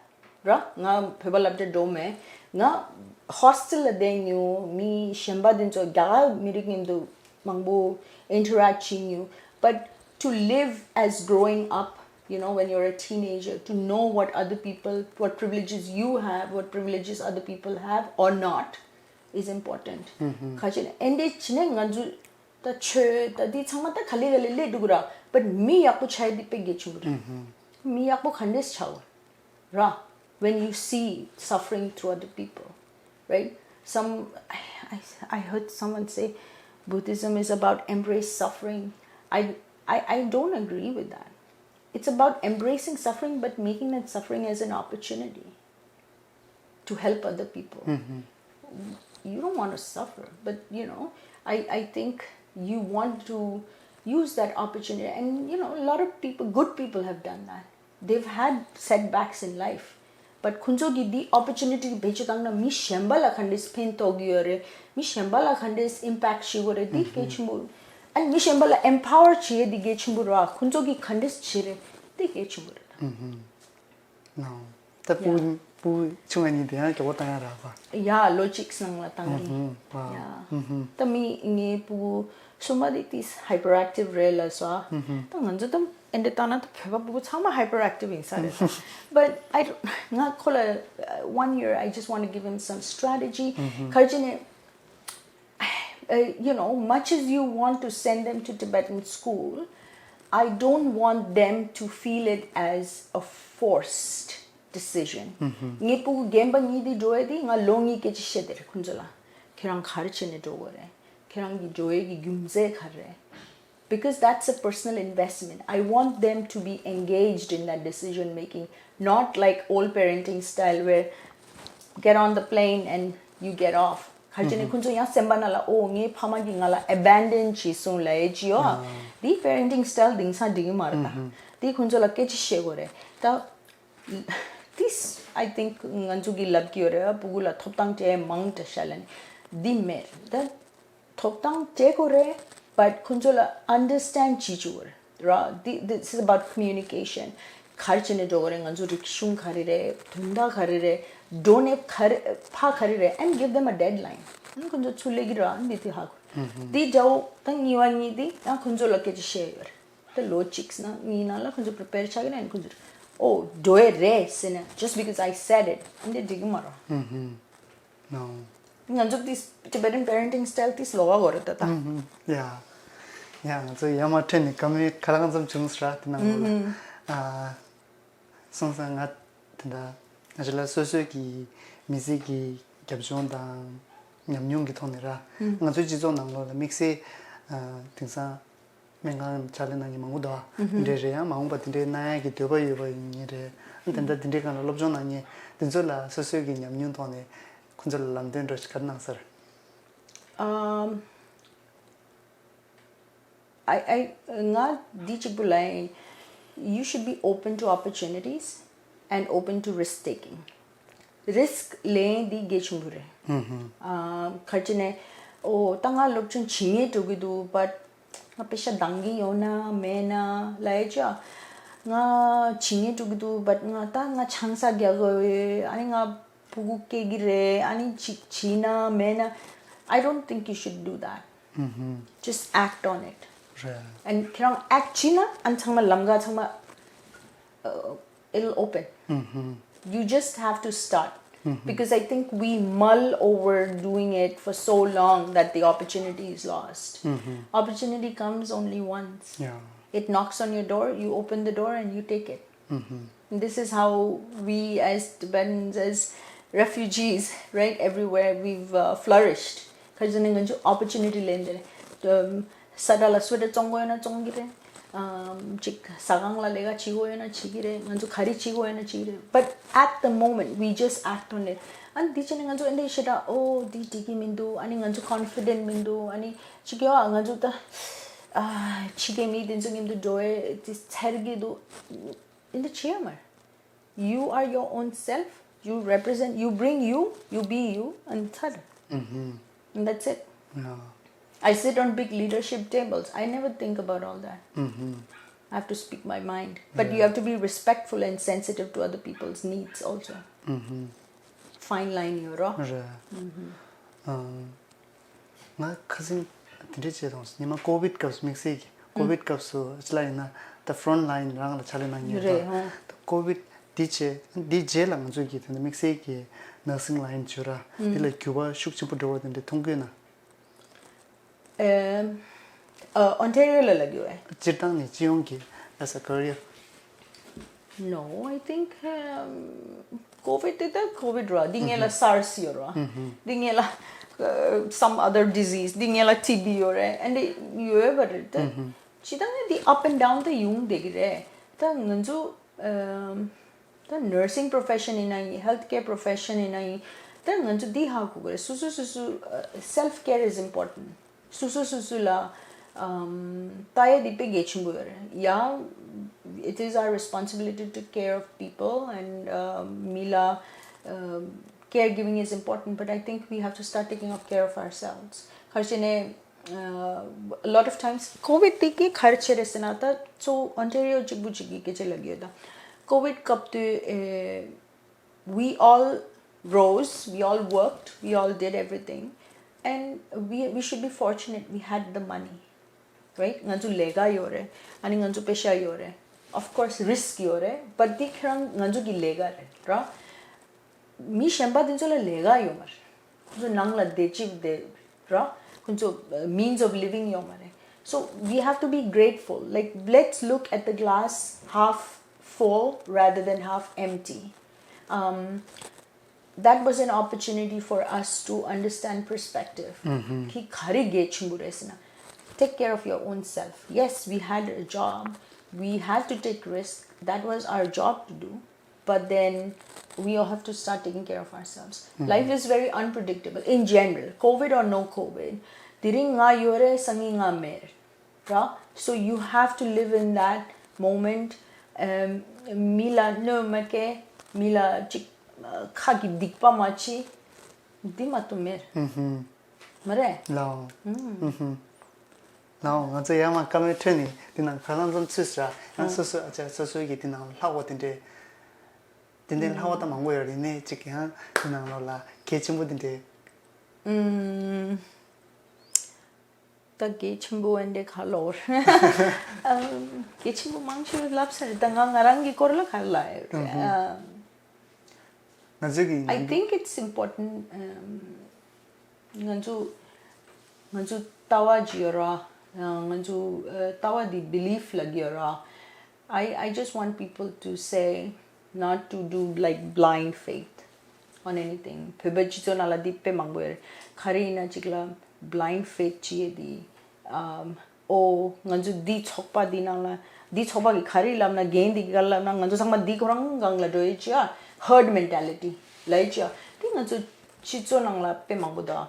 ར། ང་བོད་པ་སློབ་གྲྭ་འགྲོ་མེད། ང་ཧོ་སི་ཊེལ་ལ་བསྡད་མྱོང་། མི་གཞན་པ་དེ་ཚོ་རྒྱ་གར་མི་རིགས་མཉམ་དུ་མང་པོ་ཨིན་ཊར་ཨེག་བྱས་མྱོང་། But to live as growing up, you know, when you're a teenager, to know what other people, what privileges you have, what privileges other people have or not is important. ག་ཅི་ཨེ་འདྲས་བྱས་ནས་ང་ཚོ་ད་ཆོས་ད་འདི་ཚང་མ་ད་ག་ལེ་ག་ལེ་སླེབས་འགྲོ་གི་ར། But མི་ཡག་པོ་ཆགས་ཡས་འདི་དཔེ་གལ་ཆེན་པོ་རེད། མི་ཡག་པོ་ག་འདྲས་ཆགས་པ་ར། When you see suffering through other people, right? Some I, I, I heard someone say Buddhism is about embrace suffering. I, I, I don't agree with that. It's about embracing suffering but making that suffering as an opportunity to help other people. You don't want to suffer, but you know, I, I think you want to use that opportunity. And you know, a lot of people, good people have done that. They've had setbacks in life. But ཁོང་ཚོ་གིས་འདི་opportunity་འདི་བེད་སྤྱོད་བཏང་ན་མི་གཞན་པ་ལ་ག་འདྲས་ཕན་ཐོགས་ཀྱི་ཡོད་རེད། མི་གཞན་པ་ལ་ག་འདྲས་impact་བྱེད་དགོས་རེད། འདི་གལ་ཆེན་པོ། ཨ་ནི་མི་གཞན་པ་ལ་empower་བྱེད་ཡས་འདི་གལ་ཆེན་པོ་རེད། ཁོང་ཚོ་གིས་ག་འདྲས་བྱེད་རེད། འདི་གལ་ཆེན་པོ་རེད། ད་ད་ཕྲུ་གུ་ བུ་ཆུང་བ་གཉིས་དེ་ཡང་མགྱོགས་པོ་བཏང་ཡ་རག་པ། ཡ་ལོ་གཅིག་ནང་ལ་བཏང་ཡིན། ཡ་ད་མི་ངའི་བུ་གསུམ་པ་དེ་ཏིས་hyperactive རེད་ལ་སོ། ད་ང་ཚོ་ད་ཨེ་འདྲ་བཏང་ན་ད་བོད་པ་བུ་ཚང་མ་hyperactive ཡིན་ས་རེད། But I don't ང་ཁོ་ལ uh, one year I just want to give him some strategy ག་རེ་བྱས་ནས། Uh, you know, much as you want to send them to Tibetan school, I don't want them to feel it as a forced decision. ངའི་སྤུ་གུ་རྒན་པ་གཉིས་དེ་འགྲོ་ཡ་དེ་ང་ལོ་གཉིས་སྐད་ཆ་བཤད་དེ་རེད་ཁོང་ཚོ་ལ། ཁྱེད་རང་ག་རེ་བྱས་ནས་འགྲོ་དགོས་རེད། ཁྱེད་རང་གི་འགྲོ་ཡ་གི་རྒྱུ་མཚན་ག་རེ་རེད། Because that's a personal investment. I want them to be engaged in that decision making, not like old parenting style where get on the plane and you get off. ག་རེ་བྱས་ནས་ཁོང་ཚོ་ཡང་སེམས་པ་ནང་ལ་ཨོ་ངའི་ཕ་མ་གིས་ང་ལ་abandon བྱས་སོང་ལབ་ཡས་ཅིག་ཡོད་ཨ། དེ་parenting style དེང་སང་འགྲིག་གི་མ་རེད་ད། དེ་ཁོང་ཚོ་ལ་སྐད་ཆ་བཤད་དགོས་རེད་ད། This I think ང་ཚོ་གིས་ལབ་ཀྱི་ཡོད་རེད་བ། སྤུ་གུ་ལ་ཐོབ་ཐང་སྤྲད་མང་དྲགས་ཤག་ལབ་ནས་འདི་མེད་ད། ཐོབ་ཐང་སྤྲད་དགོས་རེད། But ཁོང་ཚོ་ལ་understand བྱེད་བཅུག་དགོས་རེད་ར། Thi- This is about communication. ག་རེ་བྱས་ནས་འགྲོ་དགོས་རེད། ང་ཚོ་རིག་གཞུང་ག་རེ་རེད། དོན་དག་ག་རེ་རེད། འགྲོ་གནས་ག་རེ་ཕ་ག་རེ་རེད། And give them a deadline. ཨ་ནི་ཁོང་ཚོ་ཚུར་སླེབས་ཀྱི་རེད་བ། འདི་དེ་ཧ་གོ་འདི་འདྲ་བོ་ད་གཉིས་པ་གཉིས་དེ་ཡང་ཁོང་ཚོ་ལ་སྐད་ཆ་བཤད་ཡོད་རེད། ད་ལོ་གཅིག་ནང་གཉིས་ནང་ལ་ཁོང་ཚོ་prepare ཆགས་ཀྱི་ན་ཁོང་ཚོ་ཨོ་འགྲོ་ཡས་རེད་ཟེར་ན། Just because I said it འདི་འགྲིག་གི་མ་རེད། No. ང་ཚོ་this Tibetan parenting style this ལོག་པ་གོ་རེད་ད་ད། ཡ། ཡ་ང་ཚོ་ཡ་མ་ཁྲེལ་ནས་ཀ་མེད་ཁ་ལག་ཙམ་བྱུང་སོང་ར་དེ་ནང་ལོགས་ལ། ཨ། སོང་ཙང་ང་དེ་འདྲ་ང་ཚོ་ལ་སོ་སོའི་གི་མི་ཚེ་གི་རྒྱབ་ལྗོངས་དང་ཉམས་མྱོང་གི་ཐོག་ནས་ར། ང་ཚོའི་སྤྱི་ཚོགས་ནང་ལོགས་ལ་དམིགས་བསལ་ཨ། དེང་སང་སྨན་ཁང་ཕྱག་ལས་གནང་མཁན་མང་པོ་འདུག་ཨ། འདི་འདྲས་རེད། ཡང་མ་འོངས་པ་འདི་འདྲས་གནང་ཡག་གི་འདོད་པ་ཡོད་པ་ཡིན་ངེས་རེད། ཨ་དེ་འདྲ་འདི་འདྲས་སྒང་ལ་སློབ་སྦྱོང་གནང་མཁན་དེ་ཚོ་ལ་སོ་སོའི་གི་ཉམས་མྱོང་ཐོག་ནས་ཁོང་ཚོ་ལ་ལམ་སྟོན་འདྲ་ཞིག་ག་རེ་གནང་སོང་། Um, I, I, ང་འདི་གཅིག་པུ་ལ་ཡིན། You should be open to opportunities and open to risk taking. Risk ལེན་འདི་གལ་ཆེན་པོ་རེད། ཨ་ག་ཅི་ནས་ཨོ་ད་ང་སློབ་སྦྱོང་བྱེད་ངེས་འགྲོ་གི་འདུག but ང་པེ་ཤ་འདང་གི་ཡོད་ན་མེད་ན་ལ་ཡ་ཅག་ང་བྱེད་ངེས་འགྲོ་གི་འདུག but ང་ད་ང་ཆང་ས་རྒྱག་གི་ཨ་ནི་ང་ཕྲུ་གུ་སྐྱེ་གི་རེད། ཨ་ནི་ཅིག་བྱས་ན་མེད་ན། I don't think you should do that. Just act on it. རེད། And ཁྱེད་རང་act བྱས་ན་ཨ་ནི་ཚང་མ་ལམ་ཁ་ཚང་མ uh, it'll open. You just have to start. Because I think we mull over doing it for so long that the opportunity is lost. Opportunity comes only once. Yeah. It knocks on your door, you open the door and you take it. This is how we as Tibetans, as refugees, right, everywhere we've uh, flourished. ག་ཅི་ནས་ང་ཚོ་opportunity ལེན་དེ་རེད། ས་ཁྲ་ལ་སུ་རེ་བཙོང་དགོས་ན་བཙོང་གི་རེད། ཨམ་ཅིག་ཟ་ཁང་ལ་ལས་ཀ་བྱེད་དགོས་ཡོད་ན་བྱེད་ཀྱི་རེད། ང་ཚོ་ག་རེ་བྱེད་དགོས་ཡོད་ན་བྱེད་ཀྱི་རེད། But at the moment we just act on it. ཨ་ནི་འདི་བྱས་ནས་ང་ཚོ་ཨེ་འདྲ་ཞེ་དྲག་ཨོ་འདི་འགྲིག་གི་མི་འདུག་ཨ་ནི་ང་ཚོ་confident མི་འདུག་ཨ་ནི་ཅིག་ཡོད་ང་ཚོ་ད་ཨ་ཕྱི་རྒྱལ་མི་དེ་ཚོ་མཉམ་དུ་འགྲོ་ཡས་དེ་འཚེར་གི་འདུག་འདི་འདྲ་བྱེད་ཡོད་མ་རེད། You are your own self. You represent, you bring you, you be you, and tada. And that's it. Yeah. I sit on big leadership tables. I never think about all that. I have to speak my mind. But you have to be respectful and sensitive to other people's needs also. Fine line, you know. རེད། ཨམ། ང་ཁ་སང་དེ་འདྲས་བྱས་དང་ཉི་མ་ཀོ་བིད་སྐབས་སུ་དམིགས་བསལ་གྱི་ཀོ་བིད་སྐབས་སུ་ཅི་ལ་ཡིན་ན་ད་front line རང་ལ་ཕྱག་ལས་གནང་མཁན་རེད། ད་ཀོ་བིད་འདི་བྱས་འདི་རྗེས་ལ་ང་ཚོས་ཀྱི་དེ་འདྲ་དམིགས་བསལ་གྱི་nursing line བྱོས་ར་འདི་ལ་འགྱུར་བ་ཤུགས་ཆེན་པོ་འགྲོ་བ་དེ་འདྲས་མཐོང་གི་ཡོད་ན། ཨོན་ཊེ་རི་ཡོ་ལ་ལབ་ཡོད་ཨེ། སྤྱིར་བཏང་ནས་སྤྱི་ཡོངས་ཀྱི་as a career. No, I think um, COVID དེ་ད་COVID ར། འདི་སྔོན་ལ་SARS ཡོད་ར། འདི་སྔོན་ལ uh, some other disease འདི་སྔོན་ལ་TB ཡོད་རེད། ཨ་ནི་ཡོད་པ་རེད་ད། སྤྱིར་བཏང་ནས་འདི་up and down དེ་ཡོང་བསྡད་ཀྱི་རེད། ད་ང་ཚོ་um, ད་nursing profession ཡིན་ན་ཡིན། Healthcare profession ཡིན་ན་ཡིན། ད་ང་ཚོ་འདི་ཧ་གོ་དགོས་རེད། སོ་སོ་སོ་སོ་uh, self care is important. སོ་སོ་སོ་སོ་ལ་ཨམ་ལྟ་ཡ་དེ་དཔེ་གལ་ཆེན་པོ་ཡོད་རེད། ཡང་it is our responsibility to care of people and um, མི་ལ um, caregiving is important, but I think we have to start taking up care of ourselves. ག་རེ་བྱས་ནས uh, a lot of times COVID དེ་གི་ག་རེ་བྱས་རེད་ཟེར་ན། ད་གཙོ་བོ་Ontario གཅིག་པུ་གཅིག་གི་སྐད་ཆ་ལབ་ཡོད་ད། COVID སྐབས་དུས་ཨེ། we all rose, we all worked, we all did everything, and we we should be fortunate we had the money, right? ང་ཚོ་ལས་ཀ་ཡོད་རེད། ཨ་ནི་ང་ཚོ་པེ་ཤ་ཡོད་རེད། Of course, risk ཡོད་རེད། But དེ་ཁྱེད་རང་ང་ཚོ་གི་ལས་ཀ་རེད་ར། མི་གཞན་པ་དེ་ཚོ་ལ་ལས་ཀ་ཡོད་མ་རེད། ཁོ་ཚོ་ནང་ལ་བསྡད་ཅིག་བསྡད་ར། ཁོ་ཚོ་means of living ཡོད་མ་རེད། So we have to be grateful. Like, let's look at the glass half full rather than half empty. Um, that was an opportunity for us to understand perspective. ཁྱེད་ག་རེ་གལ་ཆེན་པོ་རེད་ཟེར་ན། Take care of your own self. Yes, we had a job. We had to take risk. That was our job to do. But then we all have to start taking care of ourselves. Life is very unpredictable in general, COVID or no COVID. དེ་རིང་ང་ཡོད་རེད། སང་ཉིན་ང་མེད་ར། So you have to live in that moment. Um, མི་ལ་གནོད་མ་སྐྱེལ། མི་ལ་ཅིག་ཁ་གི་སྡིག་པ་མ་བྱེད། འདི་མ་གཏོགས་མེད། མ་རེད། ལའོ། ལའོ། ང་ཚོ་ཡར་མར་བཀའ་མོལ་འཕྲོད་ནས་འདི་ནང་གང་ལ་མཚམས་ཚུད་ཟེར། ཡང་སོ་སོ་ཨ་ཅག་སོ་སོའི་གི་འདི་ནང་ལྷག་པ་དེ་འདྲས། དེ་འདྲའི་ལྷག་པ་ད་མང་པོ་ཡོད་རེད། ནས་ཅིག་ཡང་འདི་ནང་ལོགས་ལ་གལ་ཆེན་པོ་དེ་འདྲས། ད་གལ་ཆེན་པོ་འདི་ག་ལོར། གལ་ཆེན་པོ་མང་ཆེ་བ་ལབ་ས་རེད། ད་ང་ང་རང་གི་སྐོར་ལ་ག་ལ་ཡོད་རེད། ང་ཚོ་གི I think it's important. ང་ཚོ་ང་ཚོ་ལྟ་བ་ཅིག་ཡོད་ར། ང་ཚོ་ལྟ་བ་འདི་belief ལབ་ཀྱི་ཡོད་ར། I I just want people to say not to do, like, blind faith on anything. བོད་པའི་སྤྱི་ཚོགས་ནང་ལ་འདི་དཔེ་མང་པོ་ཡོད་རེད། ག་རེ་ཡིན་ན་ཅིག་ལ་blind faith བྱེད་ཡས་འདི། ཨོ། ང་ཚོ་འདི་ཚོགས་པ་འདི་ནང་ལ། འདི་ཚོགས་པ་གི་ག་རེ་ལབ་ན། འགན་འདི་ག་ལབ་ན། ང་ཚོ་ཚང་མ་འདི་ཁོ་རང་སྒང་ལ་འགྲོ་ཡས་ཅིག་ཨ། herd mentality ལབ་ཡས་ཅིག་ཨ། འདི་ང་ཚོ་སྤྱི་ཚོགས་ནང་ལ་དཔེ་མང་པོ་འདུག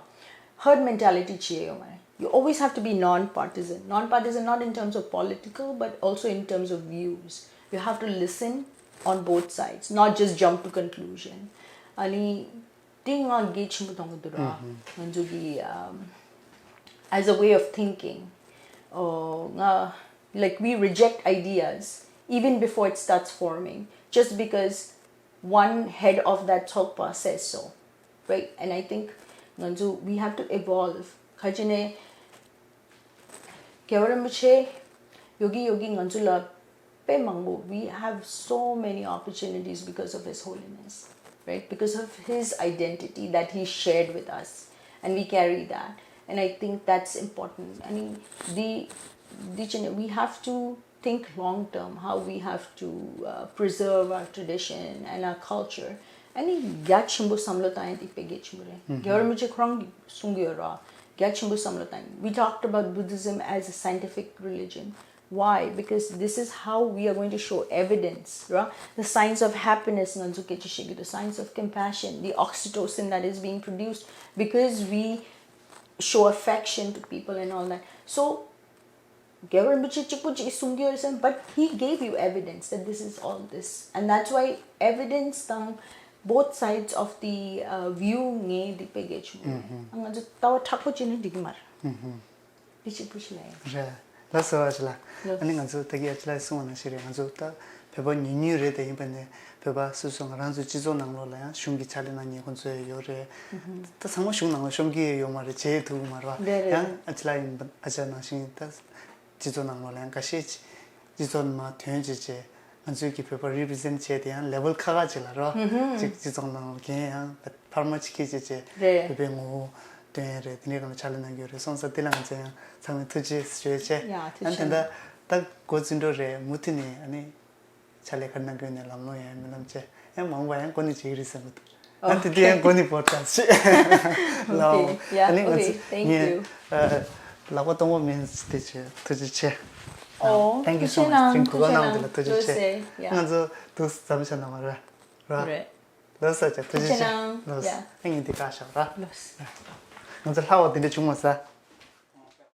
herd mentality བྱེད་ཡས་ཡོད་མ་རེད། You always have to be non-partisan. Non-partisan not in terms of political, but also in terms of views. You have to listen on both sides, not just jump to conclusion. ཨ་ནི་དེ་ང་གལ་ཆེན་པོ་མཐོང་གི་འདུག་ར། ང་ཚོ་གི་um, as a way of thinking. ཨོ། ང་like, we reject ideas even before it starts forming, just because one head of that ཚོགས་པ says so, right? And I think ང་ཚོ་we have to evolve. ག་ཅི་ནས་རྒྱལ་བ་རིན་པོ་ཆེ་ཡོད་ཀྱི་ཡོད་ཀྱི་ང་ཚོ་ལ་དཔེ་མང་པོ། We have so many opportunities because of His Holiness, right? Because of His identity that He shared with us, and we carry that. And I think that's important. I mean, the, the we have to think long term, how we have to uh, preserve our tradition and our culture. ཨ་ནི་རྒྱ་ཆེན་པོ་བསམ་བློ་བཏང་ཡས་དེ་དཔེ་གལ་ཆེན་པོ་རེད། རྒྱལ་བ་རིན་པོ་ཆེ་ཁོ་རང་གིས་གསུང་གི་ཡོད་ར། རྒྱ་ཆེན་པོ་བསམ་བློ་བཏང་ཡས། We talked about Buddhism as a scientific religion. Why? Because this is how we are going to show evidence, right? The science of happiness, ང་ཚོ་སྐད་ཆ་བཤད་ཀྱི་འདུག science of compassion, the oxytocin that is being produced because we show affection to people and all that. So རྒྱལ་བ་རིན་པོ་ཆེ་གཅིག་པོ་གཅིག་གསུང་གི་ཡོད་ཟེར། But he gave you evidence that this is all this, and that's why evidence དང་both sides of the uh, view ངས་འདི་དཔེ་གལ་ཆེན་པོ་རེད། ང་ཚོ་ལྟ་བ་མཁྲེགས་པོ་བྱས་ན་འགྲིག་གི་མ་རེད། འདི་གཅིག་པུ་ཞིག་ལ་ཡིན། རེད། ལགས་སོ། ཨ་ཅེ་ལགས། ལགས། ཨ་ནི་ང་ཚོ་ད་གིན་ཨ་ཅེ་ལགས་གསུངས་པ་ནང་བཞིན་རེད། ང་ཚོ་ད་བོད་པ་ཉུང་ཉུང་རེད། དེ་ཡིན་པ་ནས་བོད་པ་སོ་སོ་ང་རང་ཚོའི་སྤྱི་ཚོགས་ནང་ལོགས་ལ་ཡང་གཞུང་གི་ཕྱག་ལས་གནང་མཁན་ཁོང་ཚོ་ཡང་ཡོད་རེད། ད་ཚང་མ་གཞུང་ནང་ལ་ཤོང་གི་ཡོད་མ་རེད། བྱེད་ཐུབ་ཀྱི་མ་རེད་པ། རེད་རེད། ཡང་ཨ་ཅེ་ལགས་ཡིན་པ། ཨ་ཅེ་ནང་བཞིན་ད་སྤྱི་ཚོགས་ནང་ལོགས་ལ་ཡང་འགའ་ཤས་ཅིག་སྤྱི་ཚོགས་ནང་ཐོན་བྱས་བྱས། ང་ཚོའི་གི་བོད་པ་represent བྱས་དེ་ཡང་level ཁག་ཁག་ཅིག་ལ་རོ། ཅིག་སྤྱི་ཚོགས་ནང་ལ་འགན་ཡང་འཕར་མ་ཅིག་འཁྱེར་བྱས་བྱས། རེད། བོད་པའི་ངོ་བོ་སྟོན་ཡ་རེད། དེ་འདྲའི་སྒང་ལ་ཕྱག་ལས་གནང་གི་ཡོད་རེད། སོང་ཙང་དེ་ལ་ང་ཚོ་ཡང་ཚང་མས་ཐུགས་རྗེ་ཆེ་ཞུ་ཡ་བྱས། ཡ། ཐུགས་རྗེ་ཆེ། ཡང་དེ་འདྲ་ད་འགོ་འཛིན་འགྲོ་རེད། མུ་མཐུད་ནས་ཨ་ནི་ཕྱག་ལས་ག་རེ་གནང་གི་ཡོད་ན་ལམ་ལྷོང་ཡང་སྨོན་ལམ་བྱས། ཡང་མ་འོངས་པ་ཡང་འགོ་ནས་བྱེད་ཀྱི་རེད་བསམ་གྱི་འདུག་ཨ། དེ་དུས་ཡང་འགོ་ནས་podcast བྱེད། ལའོ། Okay. Yeah. ཨ་ནི་ང་ཚོ། Okay. Thank you. ངས་ཨ་ལག་པ་སྟོང་པ་མིན་དེ་བྱས། ཐུགས་རྗེ་ཆེ། ཨོ། Thank you so much. ཐུགས་རྗེ་གནང་། དེ་རིང་གོ་སྐབས་གནང་བ་དེ་ལ་ཐུགས་རྗེ་ཆེ། ཐུགས་རྗེ་ཆེ། ཡ། ང་ཚོ་ཐུགས་ཟམ་ཆ་ནང་མ་ར་ར། རེད། ལགས་སོ། ཨ་ཅེ་ཐུགས་རྗེ་ཆེ། ཐུགས་རྗེ་གནང་། ལགས་སོ། ཡ། ཨ་ནི་འདི་ག་བཞག་ར། ལགས་སོ། ང་ཚོ་ལྷག་པ་དེ་འདྲ་བྱུང་མ་ཟ།